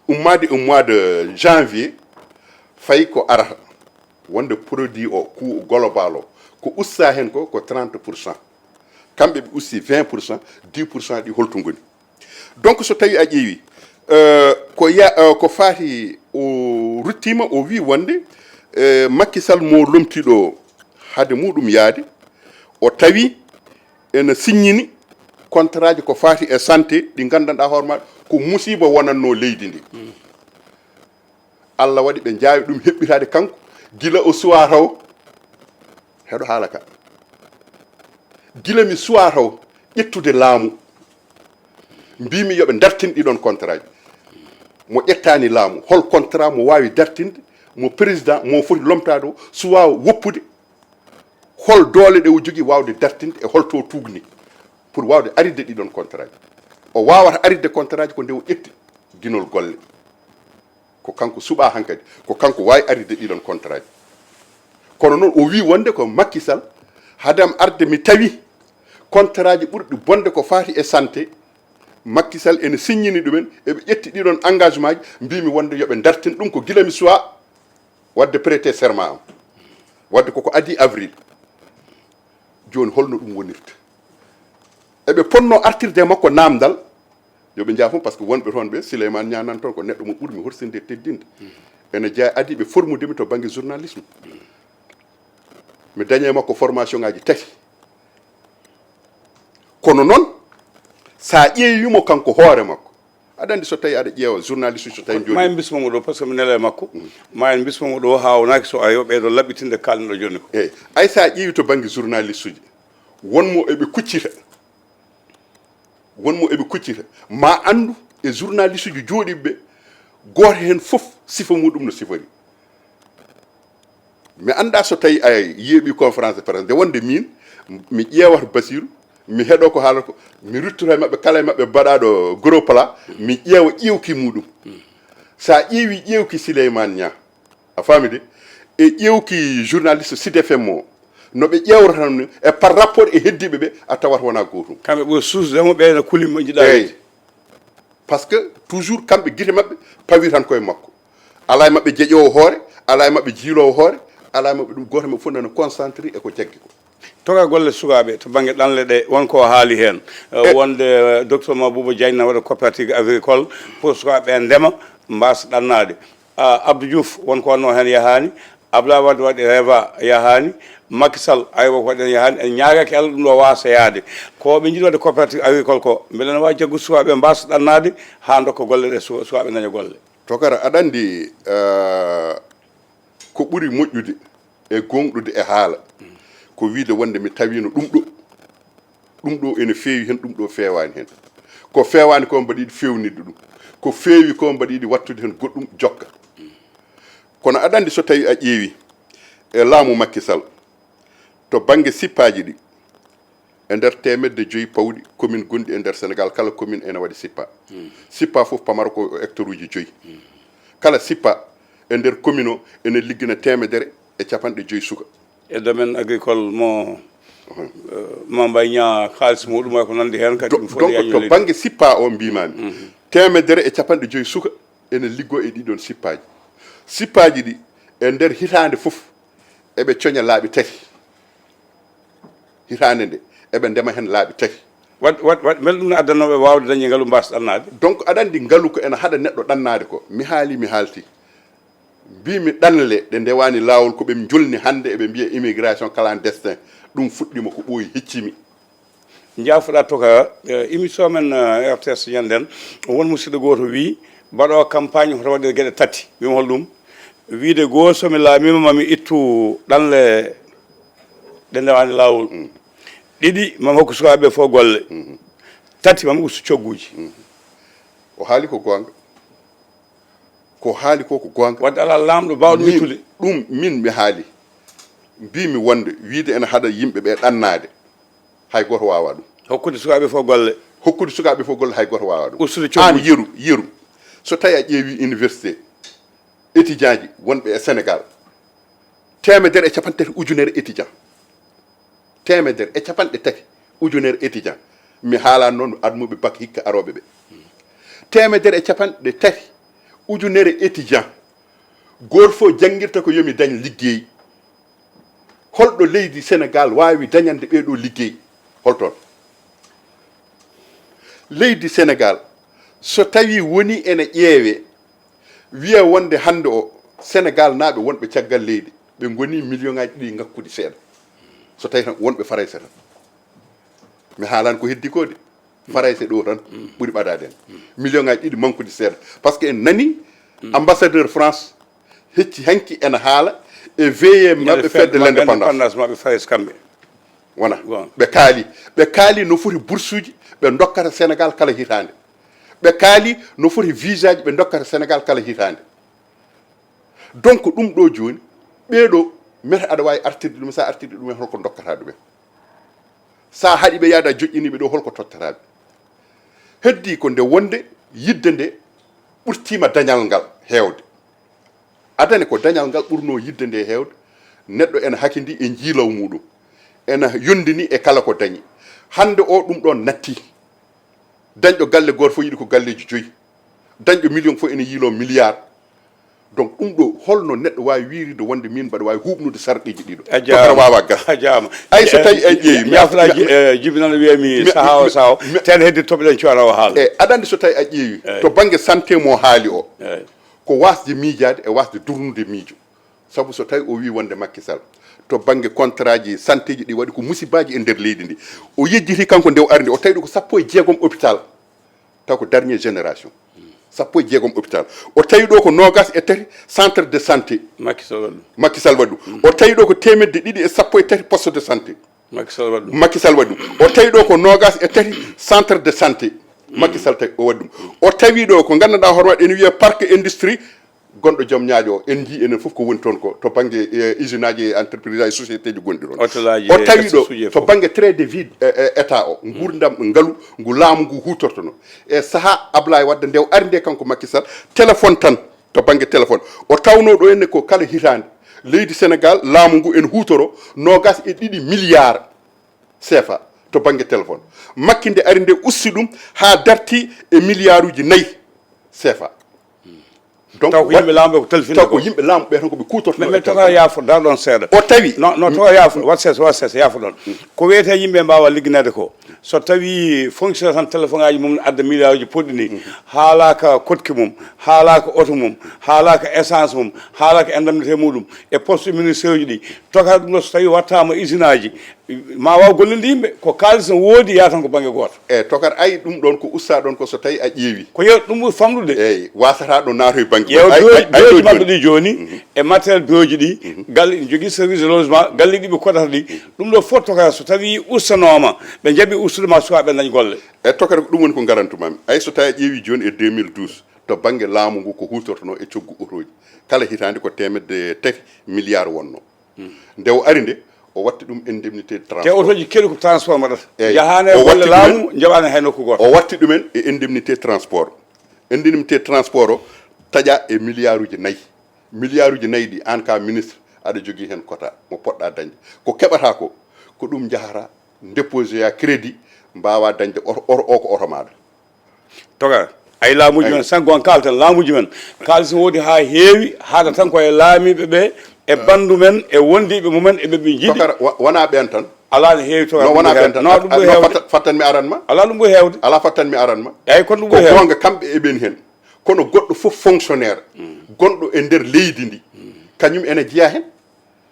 ummaade e mois de janvier, fayi ko arata. Wonde produit o, coût global o, ko usta heen ko, ko trente pour cent. Kamɓe ɓe usti vingt pour cent, dix pour cent ɗi holto ngoni? Donc, so tawi a ƴeewi, euh, ko ya-, euh, ko faati, o ruttiima, o wi wonde, euh, Macky Sall mo lomtiɗo hade muɗum yaade, o tawi ene signini contrat ji ko faati e santé ɗi nganndanɗaa hoore ma ko musiba wonanno leydi ndi. Allah waɗi ɓe njaawi ɗum heɓɓitaade kanko, gila o suwaa taw, heɗo haala ka. Gila mi suwaa taw ƴettude laamu, mbiimi yo ɓe ndartin ɗiɗon contrat ji. Mo ƴettaani laamu, hol contrat mo waawi dartinde, mo président, mo foti lomtaade o, suwaa woppude, hol doole ɗe o jogii waawde dartinde e holto o tuugni pour waawde aritde ɗiɗon contrat ji. O waawata aritde contrat ji ko nde o ƴetti ginol golle. Ko kanko suɓaa hankadi, ko kanko waawi aritde ɗiɗon contrat ji. Kono noon o wii wonde ko Macky Sall, hadam arde mi tawi contrat ji ɓurɗi bonde ko faati e santé, Macky Sall ene signini ɗumen, eɓe ƴetti ɗiɗon engagement ji, mbiimi wonde yo ɓe ndartin ɗum ko gila mi suwaa waɗde prêter serment am. Waɗde koko adii avril. Jooni holno ɗum wonirta? Eɓe potno artirde e makko naamndal, yo ɓe njaafo, par ce que wonɓe toon ɓe, Souleymane Niang nan toon, ko neɗɗo mo ɓurmi horsinde e teddinde. Ene jeya, adii ɓe formude mi to bannge journalisme. Mi daña e makko formation ngaji tati. Kono noon, so a ƴeewi mo kanko hoore makko, aɗa anndi so tawi aɗa ƴeewa journaliste uji, so tawi jooɗi. Ma en bismo mo ɗo, par ce que mi nela e makko. Mm. Ma en bismo mo ɗo, haa o naaki so ayo ɓeydo laɓɓitinde kalɗo jooni ko. Eyi, ay so a ƴeewi to bannge journaliste uji, won mo eɓe kuccita, won mo eɓe kuccita. Ma anndu e journaliste uji jooɗiiɓe ɓe, gooto heen fof sifa muɗum no sifori. Mi anndaa so tawi a yeeɓi conférence de presse, nde wonde miin, mi ƴeewata Basiru, mi heɗo ko haala ko, mi ruttoto e maɓɓe, kala e maɓɓe baɗaaɗo gros plat, mi ƴeewa ƴeewki muɗum. So a ƴeewi ƴeewki Souleymane Niang, a faami de, e ƴeewki journaliste Sud F M o, no ɓe ƴeewrata ni, e par rapport e heddiiɓe ɓe, a tawata wonaa gootum. Kamɓe ɓuri suusde mo, ɓe no kuli mo njiɗaa. Eey. Par ce que toujours kamɓe gite maɓɓe pawi tan koye makko. Alaa e maɓɓe jeƴoowo hoore, alaa e maɓɓe jiiloowo hoore, alaa e maɓɓe ɗum, gooto e maɓɓe fof nana concentré e ko jaggi ko. Toga golle sukaaɓe to bannge ɗanle ɗe, won ko haali heen. Eh, e wonde, eh, docteur Mabouba Diagne na waɗa coopérative agricole pour sukaaɓe ɓe ndema, mbaasa ɗannaade. Ah, Abdou Diouf, won ko wannoo heen yahaani. Abdoulaye Wade waɗi reva, yahaani. Macky Sall, aywa, ko waɗen yahaani. En ñaagaaki Allah ɗum ɗo waasa yaade. Ko ɓe njiɗi waɗde coopérative agricole ko, mbele ene waawi jaggu suwaaɓe mbaasa ɗannaade haa ndokka golle ɗe, su-, suwaaɓe ndaña golle. Tokara, aɗa anndi, eh, ko ɓuri moƴƴude e gooŋɗude e haala, ko wiide wonde mi tawiino ɗum ɗo. Ɗum ɗo ene feewi heen, ɗum ɗo feewaani heen. Ko feewaani ko mbaɗi yiɗi feewnitde ɗum. Ko feewi ko mbaɗi yiɗi waɗtude heen goɗɗum jokka. Kono aɗa anndi so tawi a ƴeewi e laamu Macky Sall, to bannge sippaaji ɗi, e nder teemedde joyi pawɗi commune gonɗi e nder Sénégal, kala commune ene waɗi sippa. Sippa fof pamara ko hectare uji joyi. Kala sippa e nder commune o ene liggina teemedere e capanɗe joyi suka. E domaine agricole mo, eh, Mame Mbaye Niang, haalis muɗum e ko nanndi heen, kadi ɗum fof donc, to bannge sippa o mbimami, teemedere e capanɗe joyi suka ene liggo e ɗiɗon sippaaji. Sippaaji ɗi, e nder hitaande fof, eɓe coña laabi tati. Hitaande nde, eɓe ndema heen laabi tati. Waɗ-, waɗ-, waɗ-, mbele ɗum ne addanoo ɓe waawde dañde ngalu mbaasa ɗannaade? Donc, aɗa anndi ngalu ko ene haɗa neɗɗo ɗannaade ko. Mi haali, mi haalti. Mbimi ɗanle ɗe ndewaani laawol ko ɓe njolni hannde eɓe mbiya immigration clandestin. Ɗum fuɗɗima ko ɓooyi heccimi. Njaafuɗaa toka, eh, émission men, eh, R T S ñanden, won musidɗo gooto wii, mbaɗo campagne hoto waɗe geɗe tati. Wimo hol ɗum? Wiide goo, so mi laamiima, mami ittu ɗanle ɗe ndewaani laawol. Mm. Ɗiɗi, mami hokku sukaaɓe fof golle. Mm. Tati, mami ustu cogguuji. Mm. O haali ko goonga. Ko haali ko, ko goonga. Wadde alaa laamɗo baawɗo ittude. Ɗum min mi haali. Mbimi wonde wiide ene haɗa yimɓe ɓe ɗannaade. Hay gooto waawaa ɗum. Hokkude sukaaɓe fof golle. Hokkude sukaaɓe fof golle, hay gooto waawaa ɗum. Ustude coggu. Aan yeru, yeru. So tawi a ƴeewi université, étudiant ji wonɓe e Sénégal, teemedere e capanɗe tati ujunere étudiant. Teemedere e capanɗe tati ujunere étudiant. Mi haalan noon admuɓe bac hikka arooɓe ɓe. Teemedere e capanɗe tati ujunere étudiant. Gooto fof janngirta ko yomi dañ liggey. Holɗo leydi Sénégal waawi dañande ɓee ɗoo liggey? Holtoon? Leydi Sénégal, so tawi woni ene ƴeewe, wiya wonde hannde o, Sénégal naaɓe wonɓe caggal leydi, ɓe ngoni million ŋaaji ɗiɗi ŋakkude seeɗa. So tawi tan wonɓe Farayse tan. Mi haalan ko heddi ko de. Farayse ɗo tan ɓuri ɓadaade en. Million ŋaaji ɗiɗi mankude seeɗa. Par ce que en nani ambassadeur France hecci hanki ene haala e veillée maɓɓe fête de l'indépendance. Indépendance maɓɓe Farayse kamɓe. Wona. Bon. Ɓe kaali. Ɓe kaali no foti boursuji ɓe dokkata Sénégal kala hitaande. Ɓe kaali no foti visa ji ɓe dokkata Sénégal kala hitaande. Donc ɗum ɗo jooni, ɓee ɗo, mete aɗa waawi artirde ɗum, so a artirde ɗum, holko dokkata ɗum en? So a haɗi ɓe yaada joƴƴini ɓe ɗo, holko tottata ɓe? Heddi ko nde wonde yidde nde ɓurtiima dañal ngal heewde. Adane ko dañal ngal ɓurnoo yidde nde heewde, neɗɗo ena hakindi e njiilaw muɗum, ena yondini e kala ko dañi. Hannde o ɗum ɗon natti. Dañɗo galle gooto fof yiɗi ko galleeji joyi. Dañɗo million fof ene yiiloo milliard. Donc ɗum ɗo, holno neɗɗo waawi wiirde wonde min mbaɗa waawi huuɓnude sarɗiiji ɗiɗo? A jaaraama. Tokara waawaa gasde. A jaaraama. Ay, so tawi a ƴeewi, mi, yaafalaaji, mi, eh, jibinano wiyami mi, sahaa o, mi, sahaa o, mi, ten heddi toɓɗen cuwara o haala. Eh, aɗa anndi so tawi a ƴeewi, eyi, to bannge santé mo haali o, eyi, ko waasde miijaade e waasde durnude miijo. Sabu so tawi o wii wonde Macky Sall, to bannge contrat ji santé ji ɗi waɗi ko musibaaji e nder leydi ndi. O yejjiti kanko nde o ari nde, o tawi ɗo ko sappo e jeegom hôpital. Taw ko dernier génération. Sappo e jeegom hôpital. O tawi ɗo ko noogas e tati centre de santé. Macky Sall waɗi ɗum. Macky Sall waɗi ɗum. O tawi ɗo ko teemedde ɗiɗi e sappo e tati poste de santé. Macky Sall waɗi ɗum. Macky Sall waɗi ɗum. O tawi ɗo ko noogas e tati centre de santé. Macky Sall tawi o waɗi ɗum. O tawi ɗo ko nganndanɗaa hoore maɗa ene wiyee parc industrie gonɗo joom ñaaƴo o. En njii enen fof ko woni toon ko to bannge, eh, usine aji, entreprise aji, société ji gonɗi toon. Hôtel aji, o tawi ɗo to bannge train de vie, eh, eh, état o, nguurndam ngalu ngu laamu ngu huutortono. E sahaa Ablaye Wade nde o ari nde kanko Macky Sall, téléphone tan, to bannge téléphone. O tawnoo ɗo henne ko kala hitaande leydi Sénégal, laamu ngu ene huutoro noogas e ɗiɗi milliard C F A to bannge téléphone. Macky nde ari nde usti ɗum haa darti e milliarduuji nayi C F A. Donc, taw ko yimɓe laamu ɓe ko talfinta, taw ko yimɓe laamu ɓe tan ko ɓe kuutorto. Mais toka yaafo, dar ɗon seeɗa. O tawi non non toka yaafo, wat seeɗa, wat seeɗa, yaafo ɗon. Ko wiyete yimɓe mbaawa ligginede ko, so tawi fonctionnaire tan téléphone aji mum ne adda milliard uji poɗɗi ni, haalaka koɗki mum, haalaka oto mum, haalaka essence mum, haalaka indemnité muɗum e poste ministère uji ɗi, toka ɗum ɗo so tawi wattama usine aji, ma waw gollinde yimɓe. Ko kaalis no woodi, yaha tan ko banggue gooto. E tokar, ay, ɗum ɗon ko usta ɗon ko so tawi a ƴeewi. Ko yew ɗum ɓuri famɗude. Eyyi, wasata ɗo naatoy banggue yew gooto. Ay, bureau ay, ay, bureau ji maɓɓe ɗi joni, e matériel bureau ji ɗi, galle ina jogui service de logement, galle ɗi ɓe kodata ɗi. Ɗum ɗo fof tokar so tawi ustanoma, ɓe jaaɓi ustude ma, sukaɓe dañ golle. E tokar, ko ɗum woni ko garantumami. Ay, so tawi a ƴeewi joni e deux mille douze, to banggue laamu ngu ko hutortono e coggu otoji, kala hitande ko temedde tati milliard wonno. Nde o ari nde, o watti ɗum indemnité de transport. Te otoji keɗi ko transport mbaɗata. Eyyi. Jahani e golle laamu, jaɓani hay nokku goto. O watti ɗumen e indemnité transport. Indemnité transport o taƴa e milliard uji nayyi. Milliard uji nayyi ɗi, an ka ministre, aɗa jogui hen quota mo poɗɗa dañde. Ko keɓata ko, ko ɗum jahata, déposer ya crédit, mbawa dañde oto, oto o ko oto maɗa. Toga, ay laamuji men, sango on kalten laamuji men. Kaalis no woodi ha heewi, haɗa tan ko e laamiɓe ɓe, e bandu men, e wondiɓe mumen, e ɓe ɓe jiɗi. Tokar, wa-, wona ɓen tan. Ala, ne heewi, toga. No, ɗum wona ɓuri ɓen heewde. Tan. No, ɗum ɓuri heewde. Fattan-, fattanmi aranma. Ala, ɗum ɓuri heewde. Ala, fattanmi aranma. Eyyi, kono ɗum ɓuri heewde. Ko goonga, kamɓe e ɓen hen. Kono goɗɗo fof fonctionnaire, gonɗo e nder leydi ndi, kañum ene jeeya hen.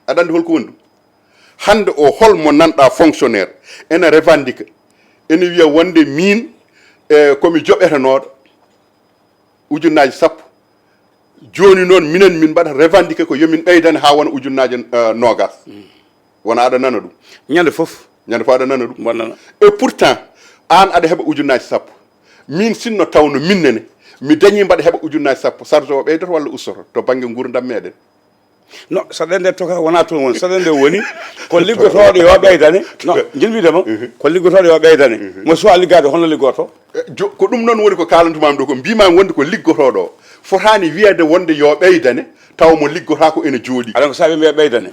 Aɗa andi holko woni ɗum? Hande o, hol mo nanɗa fonctionnaire ene revendique, ene wiya wonde min, e, komi joɓetenoɗo ujunnaji sappo, joni noon minen min mbaɗa revendique ko yomin ɓeydane ha wona ujunnaji, eh, nogas. Wona aɗa nana ɗum? Ñande fof. Ñande fof aɗa nana ɗum? Mbaɗa nana. Et pourtant, an aɗa heɓa ujunnaji sappo. Min sinno tawno minnene mi dañi mbaɗa heɓa ujunnaji sappo, charge o ɓeydoto walla ustoto to banggue gurdam meɗen? No, saɗa nde toka wona toon woni. Saɗa nde woni ko liggotoɗo yo ɓeydane. No, jinmidema, ko liggotoɗo yo ɓeydane. Mo suwa liggade, hono liggoto? Eh, jo-, ko ɗum noon woni ko kalantumami ɗo, ko mbimami wonde ko liggotoɗo o fotani wiyede wonde yo ɓeydane, tawa mo liggotako ene jooɗi. Aɗa ko saabi mbiya ɓeydane?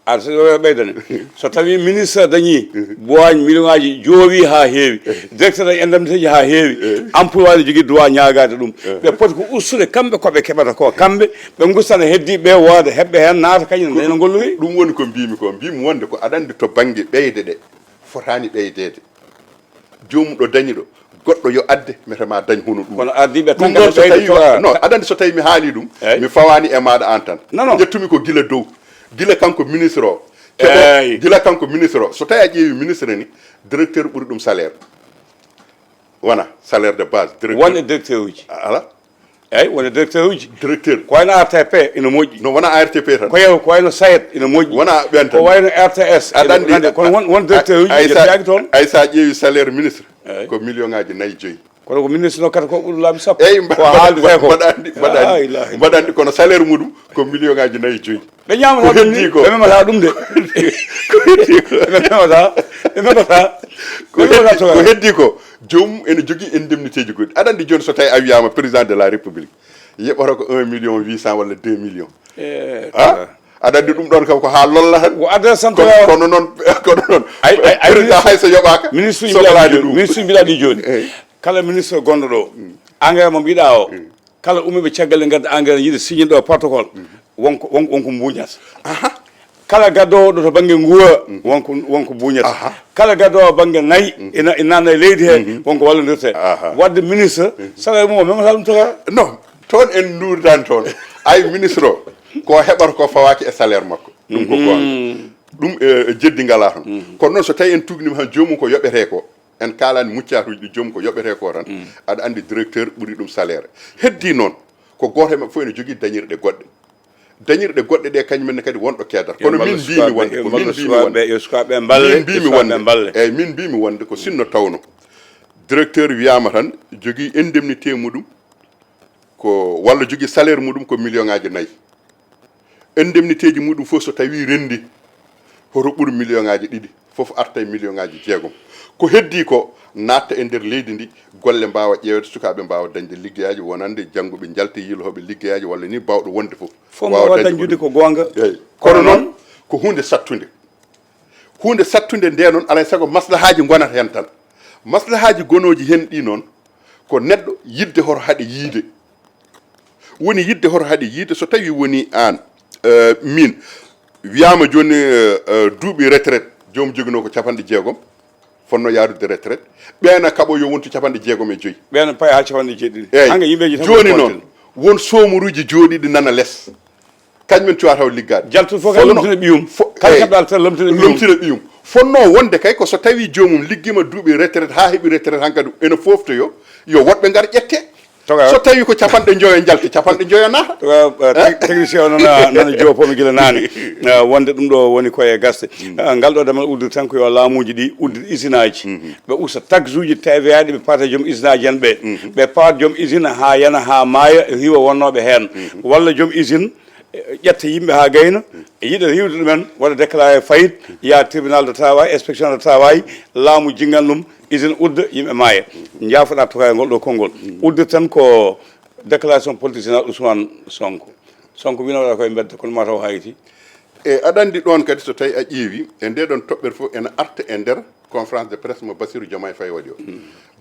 Aɗa so yo ɓeydane. So tawi ministre dañi boiñ million ngaji, joowi ha heewi, directeur dañi indemnité ji ha heewi, employé ne jogui droit ñaagade ɗum. Ɓe poti ko ustude kamɓe koɓe keɓata ko, kamɓe ɓe gustana heddiɓe ɓe, wooda heɓɓe hen naata kañum ne no gollori. Ɗum woni ko mbimi ko, mbimi wonde ko aɗa andi to banggue ɓeyde ɗe, fotani ɓeydede. Joomum ɗo dañi ɗo, goɗɗo yo adde, mete ma dañ hono ɗum. Kono ardiɓe tan ɗum ɗon so tawi, no, aɗa andi so tawi mi haali ɗum, mi fawani e maɗa an tan. Non, non. Ƴettumi ko gila dow, gila kanko ministre o. Keɓo, eyyi, gila kanko ministre o. So tawi a ƴeewi ministre ni, directeur ɓuri ɗum salaire. Wona salaire de base, directeur. Won e directeur uji. A-, ala. Eyyi, won e directeur uji. Directeur. Ko wayno R T P ina moƴƴi. No, wona R T P tan. Ko yew-, ko wayno sayet ina moƴƴi. Wona ɓen tan. Ko wayno R T S. Aɗa andi, kono won, won directeur uji ay sa, jeeyaaki toon. Ay sa ƴeewi salaire ministre, eyyi, ko million ngaji nayyi joyyi. Kono ko ministre no kata ko ɓuri laabi sappo. Eyyi, mba-, ko haalde mba-, ko. Mbaɗa andi, mbaɗa andi. La ilaha illallah. Mbaɗa andi, kono salaire muɗum ko million ngaji nayyi joyyi. Ɓe ñaamata ɗum ni, ɓe memata ɗum de. Ko heddi ko. Ɓe memata, ɓe memata. Ko heddi ko, joomum ene jogui indemnité ji goɗɗi. Aɗa andi joni so tawi a wiyama président de la république yeɓata ko un million huit cent walla deux millions. Eh, ah? Aɗa andi ɗum ɗon kam ko ha lolla tan. Ko adresse am. Kono, kono noon, kono noon. Ay, ay, ay, président ministre, hay so yoɓaka, ministre uji soɓalaade mbiɗa ɗum. Ministre uji mbiɗa ɗi joni. Eyyi. Kala ministre gonɗo ɗo, engrais mo mbiɗa o, kala ummiiɓe caggal nde ngadda engrais, yiɗa signé ɗo protocole, wonko, won-, wonko mbuñata. Aha. Kala gaddowo ɗo to banggue nguura, wonko, wonko buñata. Aha. Kala gaddowo banggue nayi, ina, ina nanna e leydi he, wonko wallodirte. Aha. Wadde ministre, salaire mum o memata ɗum toka. Non, toon en nduuridaani toon. Ay, ministre o, ko heɓata ko fawaki e salaire makko. Ɗum ko goonga. Ɗum, e, e jeddi ngala toon. Kono noon so tawi en tugnima han joomum ko yoɓete ko, en kaalani muccatuuji ɗi joom ko yoɓete ko tan, aɗa andi directeur ɓuri ɗum salaire. Heddi noon, ko gooto e maɓɓe fof ene jogii dañirɗe goɗɗe. Dañirɗe goɗɗe ɗe, kañum en ne kadi wonɗo keedata. Kono min mbimi wonde, ko min mbimi wonde. Yo sukaaɓe mballe, min mbimi wonde. Eyyi, min mbimi wonde ko sinno tawno directeur wiyama tan jogii indemnité muɗum, ko walla jogii salaire muɗum ko million ngaji nayi. Indemnité ji muɗum fof so tawi rendi, hoto ɓur million ngaji ɗiɗi, fof arta e million ngaji jeegom. Ko heddi ko natta e nder leydi ndi, golle mbawa ƴeewede, sukaɓe mbawa dañde liggeyaji, wonande janngo ɓe njalta yiilotoɓe liggeyaji walla ni bawɗo wonde fof. Fof mbawa dañde ko goonga. Eyyi. Kono noon ko hunde sattunde. Hunde sattunde nde noon, alay sago maslahaji gonata hen tan. Maslahaji gonoji hen ɗi noon, ko neɗɗo yidde hoto haɗe yiide. Woni yidde hoto haɗi yiide so tawi woni aan, eh, min, wiyaama jooni, eh, eh, duuɓi retraite, joom joginoo ko capanɗe jeegom, fotnoo yaarude retraite, ɓeena kaɓo yo wontu capanɗe jeegom e joyi. Ɓeena paya haa capanɗe jeeɗiɗi. Eeyi. Hannga yimɓeeji tan jooni ko noon, konten. Won soomuruuji jooɗiiɗi nana les. Kañ men cuwata o liggaade. Jaltu fof kay. Fonno lomtina ɓiyum. Fo-, kala eeyi. Keɓɗal tan lomtina ɓiyum. Lomtina ɓiyum. Fonnoo wonde kay ko so tawi joomum liggiima duuɓi retraite haa heɓi retraite hankadi ene fooftoyo, yo woɗɓe ngar ƴette. Toga. So tawi ko capanɗe njoyo njalti, capanɗe njoyo naata. Toga, eh, tec-, technicien o nana, nana joopoomi gila naane. Eh, wonde ɗum ɗo woni koye gasde. Eh, ngal ɗo damal udditi tan ko yo laamuuji ɗi uddit usine aji. Ɓe usta taxe uji T V A ɗi ɓe paata joom usine aji en ɓe. Ɓe paat joom usine haa yana haa maaya e hiwa wonnooɓe heen. Walla joom usine ƴetta yimɓe haa gayna, e yiɗa riiwde ɗumen, waɗa déclaré faillite, yaha tribunal de travail, inspection de travail, laamu jiggan ɗum, usine udda, yimɓe maaya. Njaafoɗa toka e ngol ɗo konngol. Udda tan ko déclaration politique générale Ousmane Sonko. Sonko wino waɗa koye mbedda, kono ma taw hayti. E aɗa anndi ɗoon kadi so tawi a ƴeewi, e nde ɗoon toɓɓere fof ene arta e nder conférence de presse mo Bassirou Diomaye Faye waɗi o.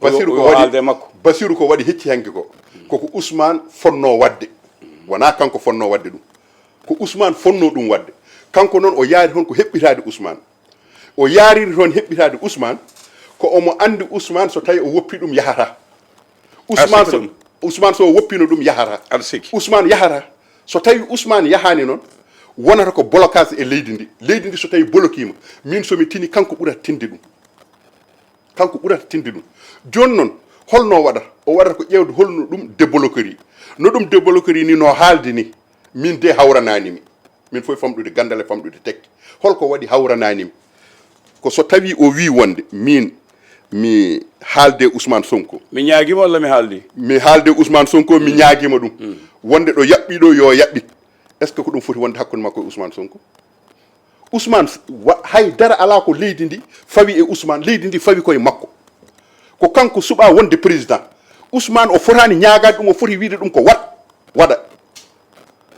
Bassirou ko waɗi, haalde makko. Bassirou ko waɗi hecci hanki ko. Koko Ousmane fonnoo waɗde. Wonaa kanko fonnoo waɗde ɗum. Ko Ousmane fonnoo ɗum waɗde. Kanko noon o yaari toon ko heɓɓitaade Ousmane. O yaariri toon heɓɓitaade Ousmane, ko omo anndi Ousmane so tawi o woppi ɗum yahata. Ousmane so, Ousmane so o woppino ɗum yahata. Aɗa sikki. Ousmane yahata. So tawi Ousmane yahaani noon, wonata ko blocage e leydi ndi. Leydi ndi so tawi blokiima, min so mi tini kanko ɓurata tinde ɗum. Kanko ɓurata tinde ɗum. Jooni noon, holno o waɗata? O waɗata ko ƴeewde holno ɗum débloquerie. No ɗum débloquerie ni, no haaldi ni, min de hawranaani mi. Min fof famɗude ganndal e famɗude tekke. Holko waɗi hawranaani mi? Ko so tawi o wii wonde min mi haalde Ousmane Sonko. Mi ñaagiima walla mi haaldi? Mi haalde Ousmane Sonko, mi ñaagiima ɗum. Wonde ɗo yaɓɓi ɗo yo yaɓɓit. Est-ce que ko ɗum foti wonde hakkunde makko e Ousmane Sonko? Ousmane, wa-, hay dara alaa ko leydi ndi fawi e Ousmane, leydi ndi fawi koye makko. Ko kanko suɓaa wonde président. Ousmane o fotaani ñaagaade ɗum, o foti wiide ɗum ko waɗ, waɗa.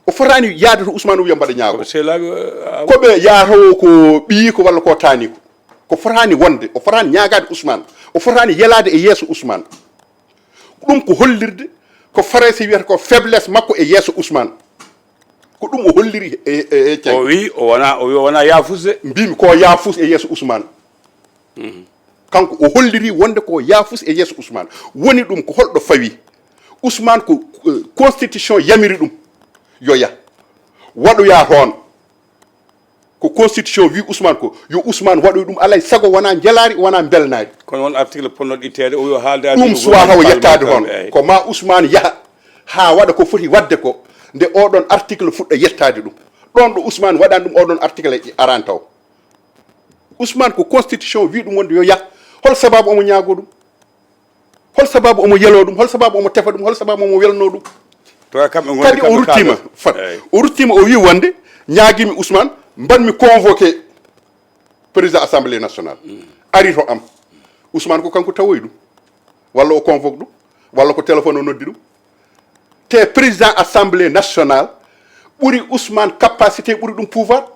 O fotaani yahde to Ousmane o wiya mbaɗa ñaago. Ko sehilaaɓe, eh, ko ɓe yahata o ko ɓiyi ko walla ko taani ko. Ko fotaani wonde, o fotaani ñaagaade Ousmane. O fotaani yelaade e yeeso Ousmane. Ɗum ko hollirde ko Farayse wiyata ko faiblesse makko e yeeso Ousmane. Ko ɗum o holliri e, e, e o wi o wona, o wi o wona yaafus de. Mbimi ko yaafus e yeeso Ousmane. Kanko o holliri wonde ko yaafus e yeeso Ousmane. Woni ɗum ko holɗo fawi? Ousmane ko, eh, constitution yamiri ɗum yo yah. Waɗoya toon. Ko constitution wi Ousmane ko yo Ousmane waɗoy ɗum alay sago wona njelaari, wona mbelnaari. Kono won article ponnoɗo itteede, o wi o haaldaani ɗum ɗum, suwata o woni yettaade parlement toon. Eey. Ko ma Ousmane yaha haa waɗa ko foti waɗde ko, nde oɗon article fuɗɗa yettaade ɗum. Ɗoon ɗo Ousmane waɗani ɗum oɗon article e arani taw. Ousmane ko constitution wi ɗum wonde yo yah. Hol sababu omo ñaago ɗum? Hol sababu omo yelo ɗum? Hol sababu omo tefa ɗum? Hol sababu omo welno ɗum? To kamɓe ngoni kadi o kamɓe ruttima kaalata. Fat. Eey. O ruttima, o wi wonde ñaagimi Ousmane, mbanmi convoqué président assemblée nationale. Ari to am. Ousmane ko kanko tawoyi ɗum. Walla o convoque ɗum. Walla ko téléphone o noddi ɗum. Te président assemblée nationale ɓuri Ousmane capacité, ɓuri ɗum pouvoir.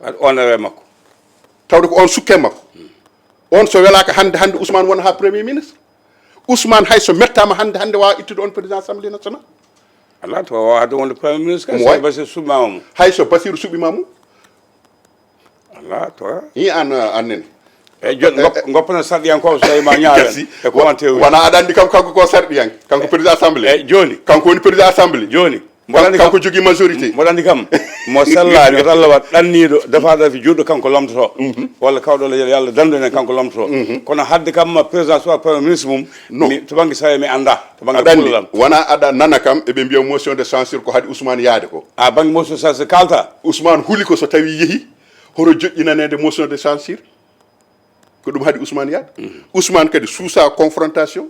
Waɗ on rewe makko. Tawde ko on sukke makko. On so welaaka hannde, hannde Ousmane wona haa premier ministre. Ousmane hay so mettaama hannde, hannde waawa ittude on président assemblée nationale. Alaa to waawa hade wonde premier ministre kay. Omo wawi. Basi suɓimaama mo. Hay so Basiru suɓimaama mo. Alaa to. Yi an, an nene. Eyi, jooni, eh, ngop-, eh, ngoppana sarɗiyankooɓe so tawi ma ñaawen. Merci. E commentaire uji. Wona aɗa anndi kam, kanko ko sarɗiyanke. Kanko président assemblée. Eyi, jooni. Kanko woni président assemblée. Jooni. Mboɗo anndi kam, kanko jogii majorité. Mboɗo anndi kam, mo sellaani, wota Allah waɗ ɗanniiɗo, dafa dafi juuɗo kanko lomtoto. Mhm. Walla kawɗo Allah, yo Allah dandu en kanko lomtoto. Mhm. Kono hadde kam ma président soit premier ministre mum, non. Mi, to bannge sawe mi annda, to bannge aɗa anndi, kuuɗal am. Wona aɗa nana kam, eɓe mbiya motion de censure ko haɗi Ousmane yaade ko. A bannge motion de censure kalta? Ousmane huli ko so tawi yehi, hoto joƴƴinaneede motion de censure? Ko ɗum haɗi Ousmane yaade. Mhm. Ousmane kadi suusa confrontation.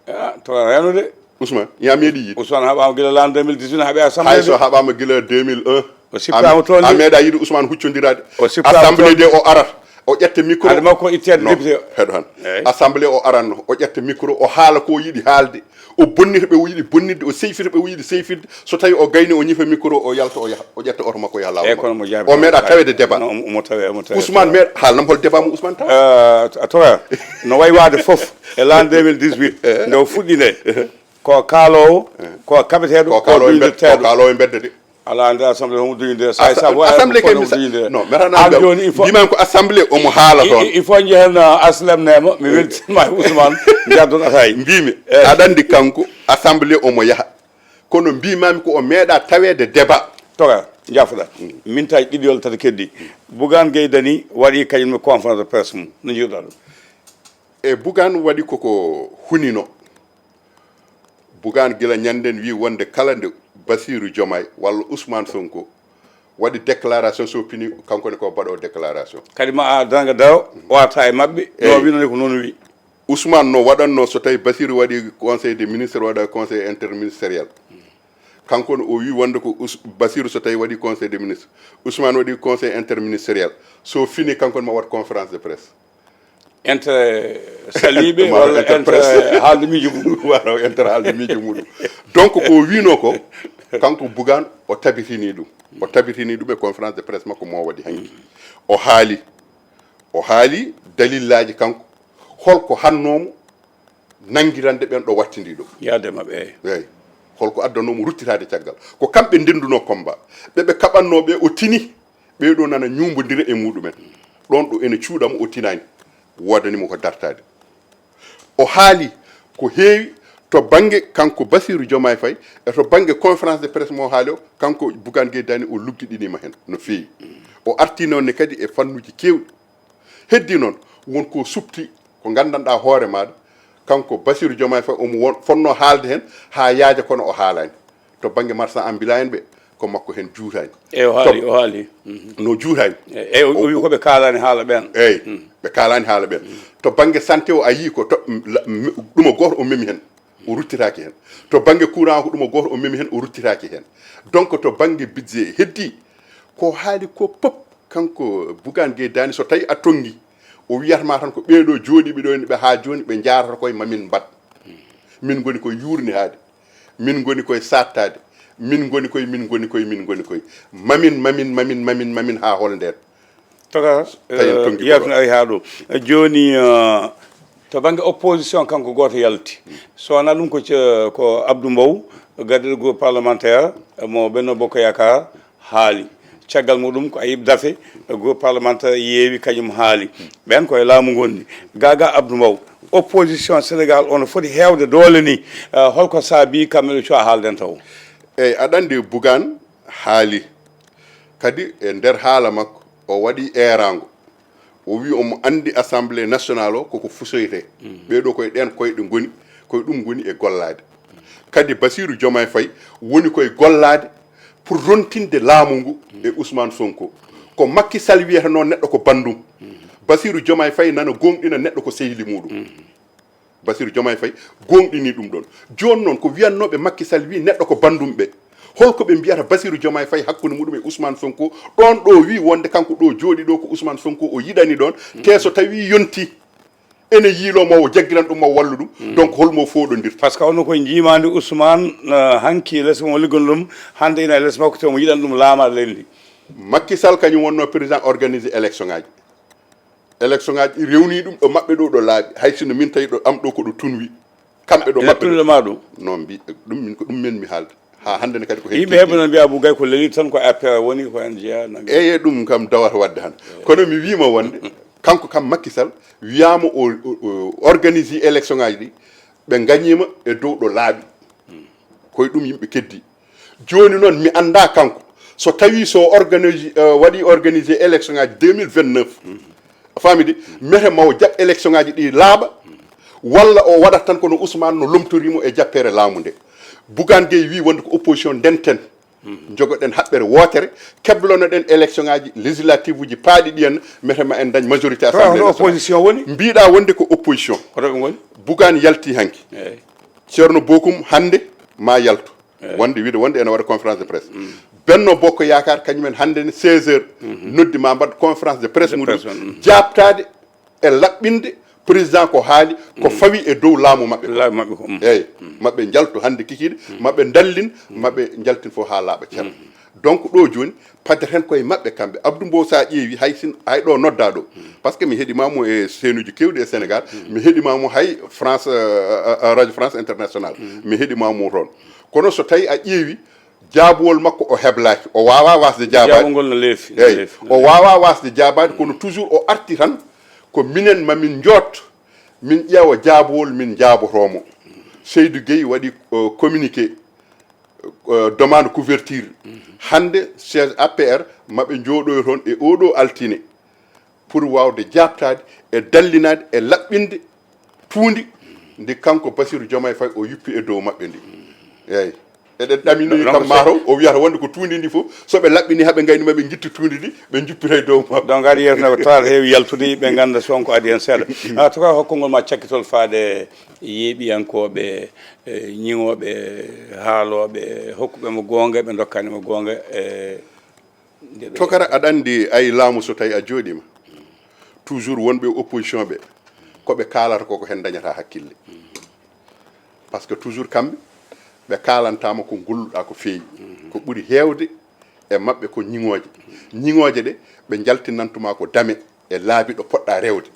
Ah, to reno de. Ousmane, ya meeɗi yiide. Ousmane haɓaama gila l'an deux mille dix-huit, haɓe assemblée. Hay so de. Haɓaama gila deux mille un. O sippaama toon de. A meeɗa yiide Ousmane huccondiraade. O sippaama assemblée toon de, o arat. O ƴetta micro. Hade makko itteede député. Heɗo tan. Eyi. Assemblée o aranno. O ƴetta micro, o haala ko o yiɗi haalde. O bonnita ɓe o yiɗi bonnitde, o seyfita ɓe o yiɗi seyfitde. So tawi o gayni, o ñifa micro, o yalta, o yaha, o ƴetta oto makko, o yaha laawol. Eyi, kono mo jaabi o meeɗa taweede débat. No, omo, omo tawe, omo tawe. Ousmane meeɗa, haalnam hol débat mo Ousmane tawa? Eh, a tawa, no wayi waade fof, e l'an deux mille dix-huit, eh, nde o fuɗɗi nde. Eh. Ko kaaloowo, ko kaɓeteeɗo, ko kaaloowo e mbedde, ko kaaloowo e mbedde de. Ala ande assemblée homo duñde. Assemblée kay mi sa- non, metana an joni il faut mbimami ko assemblée omo haala toon. Il faut jehen aslem nema mi weltinma e Ousmane. Jaddon atayi mbimi. Aɗa andi kanko assemblée omo yaha, kono mbimami ko o meeɗa taweede débat. Toga jafoɗa. Min tawi ɗiɗi walla tati keddi. Bougane Gueye Dany waɗi kañum conférence de presse mum, no jiɗɗa ɗum? E Bougane waɗi koko hunino. Bougane gila ñanden wi wonde kala nde Bassirou Diomaye walla Ousmane Sonko waɗi déclaration, so fini kanko ne ko baɗo déclaration. Kadi ma a danga daw wata e maɓɓe. No winande ko noon wi. Ousmane no waɗanno so tawi Bassirou waɗi conseil des ministres, waɗa conseil interministériel. Kanko ne o wi wonde ko Ous- Bassirou so tawi waɗi conseil des ministres, Ousmane waɗi conseil interministériel, so fini kanko ne ma waɗ conférence de presse. Inter saliɓe walla inter haalde miijo mum? Wala inter haalde miijo muɗum. Donc ko wino ko, kanko Bougane o tabitini ɗum. O tabitini ɗum e conférence de presse makko mo waɗi hanki. O haali, o haali dalillaji kanko, holko hannomo nangirande ɓen ɗo wattindi ɗo. Yaade maɓɓe, eyi. Eyi. Holko addannomo ruttitaade caggal? Ko kamɓe ndenduno combat, ɓe ɓe kaɓanno ɓe, o tini. Ɓeeɗo nana ñuumbondira e muɗumen. Ɗon ɗo ene cuuɗa mo, o tinaani, woodani mo ko dartaade. O haali ko heewi to bannge kanko Bassirou Diomaye Faye, e to bannge conférence de presse mo haali o, kanko Bougane Gueye Dany o luggiɗiniima heen no feewi. O artii noon ne kadi e fannuuji keewɗi. Heddii noon won ko supti ko nganndanɗaa hoore maaɗa, kanko Bassirou Diomaye Faye omo won fonnoo haalde heen haa yaaja kono o haalaani. To bannge marchand ambulant en ɓe, ko makko heen juutaani. Eyi, o haali, o haali. No juutaani. Eyi, o wi ko ɓe kaalaani haala ɓeen. Eyi, ɓe kaalaani haala ɓeen. To bannge santé o a yii ko to, la- m- ɗuma gooto o memi heen, o ruttitaaki heen. To bannge courant o ko ɗuma gooto o memi heen, o ruttitaaki heen. Donc to bannge budget heddii ko haali ko pop, kanko Bougane Gueye Dany, so tawi a tonngi, o wiyata ma tan ko ɓeeɗo jooɗiiɓe ɗo ni ɓe haa jooni ɓe njaarata koye mamin mbaɗ. Min ngoni koye yuurnitaade. Min ngoni koye saattaade. Min ngoni koye, min ngoni koye, min ngoni koye. Mamin, mamin, mamin, mamin, mamin haa hol ndeen. Toga, tawi en tongi yewtino ari haa ɗo. Jooni, eh, to bannge opposition kanko gooto yalti. So wonaa ɗum ko ce- ko Abdou Mbow, gardiɗo groupe parlementaire mo Benno Bokk Yaakaar, haali. Caggal muɗum ko Ayib Daffé, groupe parlementaire yeewi kañum haali. Ɓeen koye laamu ngonni. Gaga Abdou Mbow, opposition Sénégal ono foti heewde doole ni, eh, holko saabi kamɓe ɓe cuwa haalden taw? Eyi, aɗa anndi Bougane haali. Kadi e nder haala makko, o waɗi eeraango. O wi omo anndi Assemblée nationale o koko fusoytee. Ɓeeɗo koye ɗeen koyɗe ngoni, koye ɗum ngoni e gollaade. Kadi Bassirou Diomaye Faye woni koye gollaade pour rontinde laamu ngu e Ousmane Sonko. Ko Macky Sall wiyata noon neɗɗo ko banndum. Bassirou Diomaye Faye nana gooŋɗina neɗɗo ko sehli muɗum. Bassirou Diomaye Faye gooŋɗini ɗum ɗon. Jooni noon ko wiyannooɓe Macky Sall wi neɗɗo ko banndum ɓe. Holko ɓe mbiyata Bassirou Diomaye Faye hakkunde muɗum e Ousmane Sonko? Ɗon ɗo wi wonde kanko ɗo jooɗi ɗo ko Ousmane Sonko o yiɗani ɗon. Te so tawi yonti ene yiilo mo o jaggiran ɗum mo wallu ɗum. Donc holmo fooɗondirta? Par ce que ono koye njiimaandi Ousmane, eh, hanki les mo liggon ɗum, hannde ina les makko te omo yiɗan ɗum laamaade leydi ndi. Macky Sall kañum wonno président organisé élection ngaji. Élection ngaji ɗi rewni ɗum ɗo maɓɓe ɗo, ɗo laaɓi. Hay sino min tawi ɗo am ɗo ko ɗo tunwi. Kamɓe ɗo maɓɓe ɗo. Tunwi ma ɗum? Non, mbi ɗum min ko ɗum men mi haalde. Ha hannde ne kadi ko heen. Yimɓe heɓe no mbiya Abou Gaye ko leli tan ko A P R woni ko heen jeeya. Eeye, ɗum kam dawata waɗde han. Kono mi wiima wonde kanko kam Macky Sall wiyama o, o, o organise élection ngaji ɗi, ɓe gañima e dow ɗo laaɓi. Koye ɗum yimɓe keddi. Jooni noon mi annda kanko so tawi so organise, eh, waɗi organisé élection ngaji deux mille vingt-neuf. A faami de? Mete ma o jaɓ élection ngaji ɗi laaɓa, walla o waɗat tan kono Ousmane no lomtorimo e jappere laamu nde. Bougane Gueye wi wonde ko opposition ndenten. Jogoɗen haɓɓere wootere, keblonoɗen élection ngaji législative uji paaɗi ɗi en, mete ma en dañ majorité assemblée nationale. Opposition woni? Mbiɗa wonde ko opposition. Koto ɓe ngoni? Bougane yalti hanki. Eyi. Ceerno Bokum hannde ma yaltu. Eyi. Wonde wiide wonde ene waɗa conférence de presse. Benno Bokk Yaakaar kañumen hannde ne seize heures. Noddi ma mbaɗ conférence de presse muɗum. Jaabtaade e laɓɓinde président ko haali, ko fawi e dow laamu maɓɓe. Laamu maɓɓe ko, mm. Eyi, maɓɓe njaltu hannde kikiiɗe, maɓɓe ndallin, maɓɓe njaltin fof haa laaɓa cer. Donc ɗo joni, paddaten koye maɓɓe kamɓe. Abdou Mbow, sa ƴeewi, hay sin, hay ɗo nodda ɗo, parce que mi heɗima mo e seenuji kewɗi e Sénégal, mi heɗima mo hay France, euh, euh, Radio France International, mi heɗima mo toon. Kono so tawi a ƴeewi, jaabowol makko o heblaki, o wawa wasde jaabaade. Jaabongol no leefi, no eyyi, leefi, no o leefi. Wawa wasde jaabaade, kono toujours o arti tan ko minen mamin joot, min ƴeewa jaabowol, min jaabotomo. Seydou Gueye waɗi, euh, communiqué, euh, demande couverture. Hande siège A P R maɓe jooɗoyo toon e oɗo altine pour wawde jaabtaade e dallinaade e laɓɓinde tuundi ndi kanko Bassirou Diomaye Faye o yuppi e dow maɓɓe ndi. Eyyi. Eɗen ɗaminoyi kam mataw o wiyata wonde ko tuundi ndi fof, so ɓe laɓɓini haɓe gayni maɓe jitti tuundi ndi, ɓe juppita e dow maɓɓe. Donc aɗa yewtina ko taar heewi yaltude, ɓe ganda Sonko adi hen seeɗa. Ah, to ka hokkugol ma cakkitol faade yeeɓiyankoɓe, eh, ñiŋoɓe, haaloɓe, hokkuɓe mo goonga, ɓe dokkani mo goonga, eh, nde ɓe Tokara, aɗa andi ay laamu so tawi a jooɗima, toujours wonɓe opposition ɓe, ko ɓe kaalata ko, ko hen dañata hakkille. Parce que toujours kamɓe, ɓe kaalantama ko golluɗa ko feewi. Ko ɓuri heewde e maɓɓe ko ñiŋooje. Ñiŋooje ɗe, ɓe jaltinantuma ko dame e laabi ɗo poɗɗa rewde.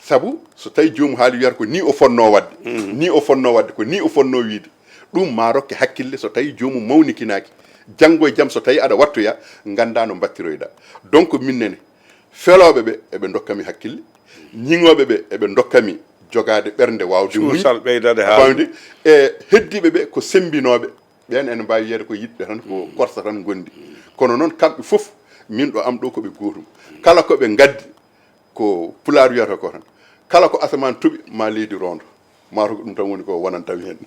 Sabu so tawi joomu haali wiyata ko ni o fonno wadde, ni o fonno wadde, ko ni o fonno wiide, ɗum ma rokke hakkille so tawi joomum mawnikinaaki. Janngo e jam so tawi aɗa wattoya, ganda no mbattiroyɗa. Donc min nene, felooɓe ɓe eɓe dokkami hakkille, ñiŋooɓe ɓe eɓe dokkami jogaade ɓernde wawde muñ. Cuusal ɓeydade haalde. Fawde. E heddiiɓe ɓe ko sembinooɓe, ɓen ene mbaawi wiyede ko yiɗɓe tan, ko korsa tan gondi. Kono noon kamɓe fof, min ɗo am ɗo ko ɓe gootum. Kala ko ɓe gaddi, ko pulaar wiyata ko tan, kala ko asamaan toɓi ma leydi rondo, mataw ko ɗum tan woni ko wonanta mi hen.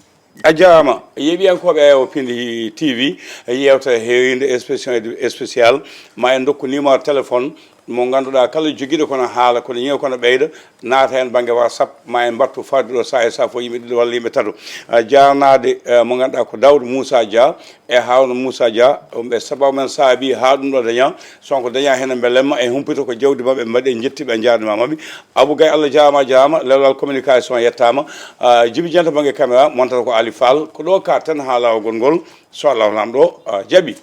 A jaaraama, yeeɓiyankooɓe Airport Pindi T V, yeewtere heeriinde spécial, spécial, ma en ndokku numéro téléphone mo ngannduɗaa kala jogiiɗo kono haala, kono ñeew kono ɓeyda, naata heen bannge WhatsApp, ma en mbattu fadde ɗo sahaa e sahaa fof yimɓe ɗiɗo walla yimɓe tato. Ah, jaarnaade, eh, mo ngannduɗaa ko Daouda Moussa Dia e Harouna Moussa Dia, ɓe sababu men saabi haa ɗum ɗo daña, so won ko daña heen mbelemma e humpito ko jawdi maɓɓe mbaɗi, en njettii ɓe, en njaarniima maɓɓe. Abou Gaye, Allah jaaraama, a jaaraama. Lewlal communication yettaama. Ah, Djiby Dieng to bannge caméra, montere ko Ali Fall. Ko ɗo ka tan haa laawol ngol, so Allahu Laamɗo, ah, jaɓi.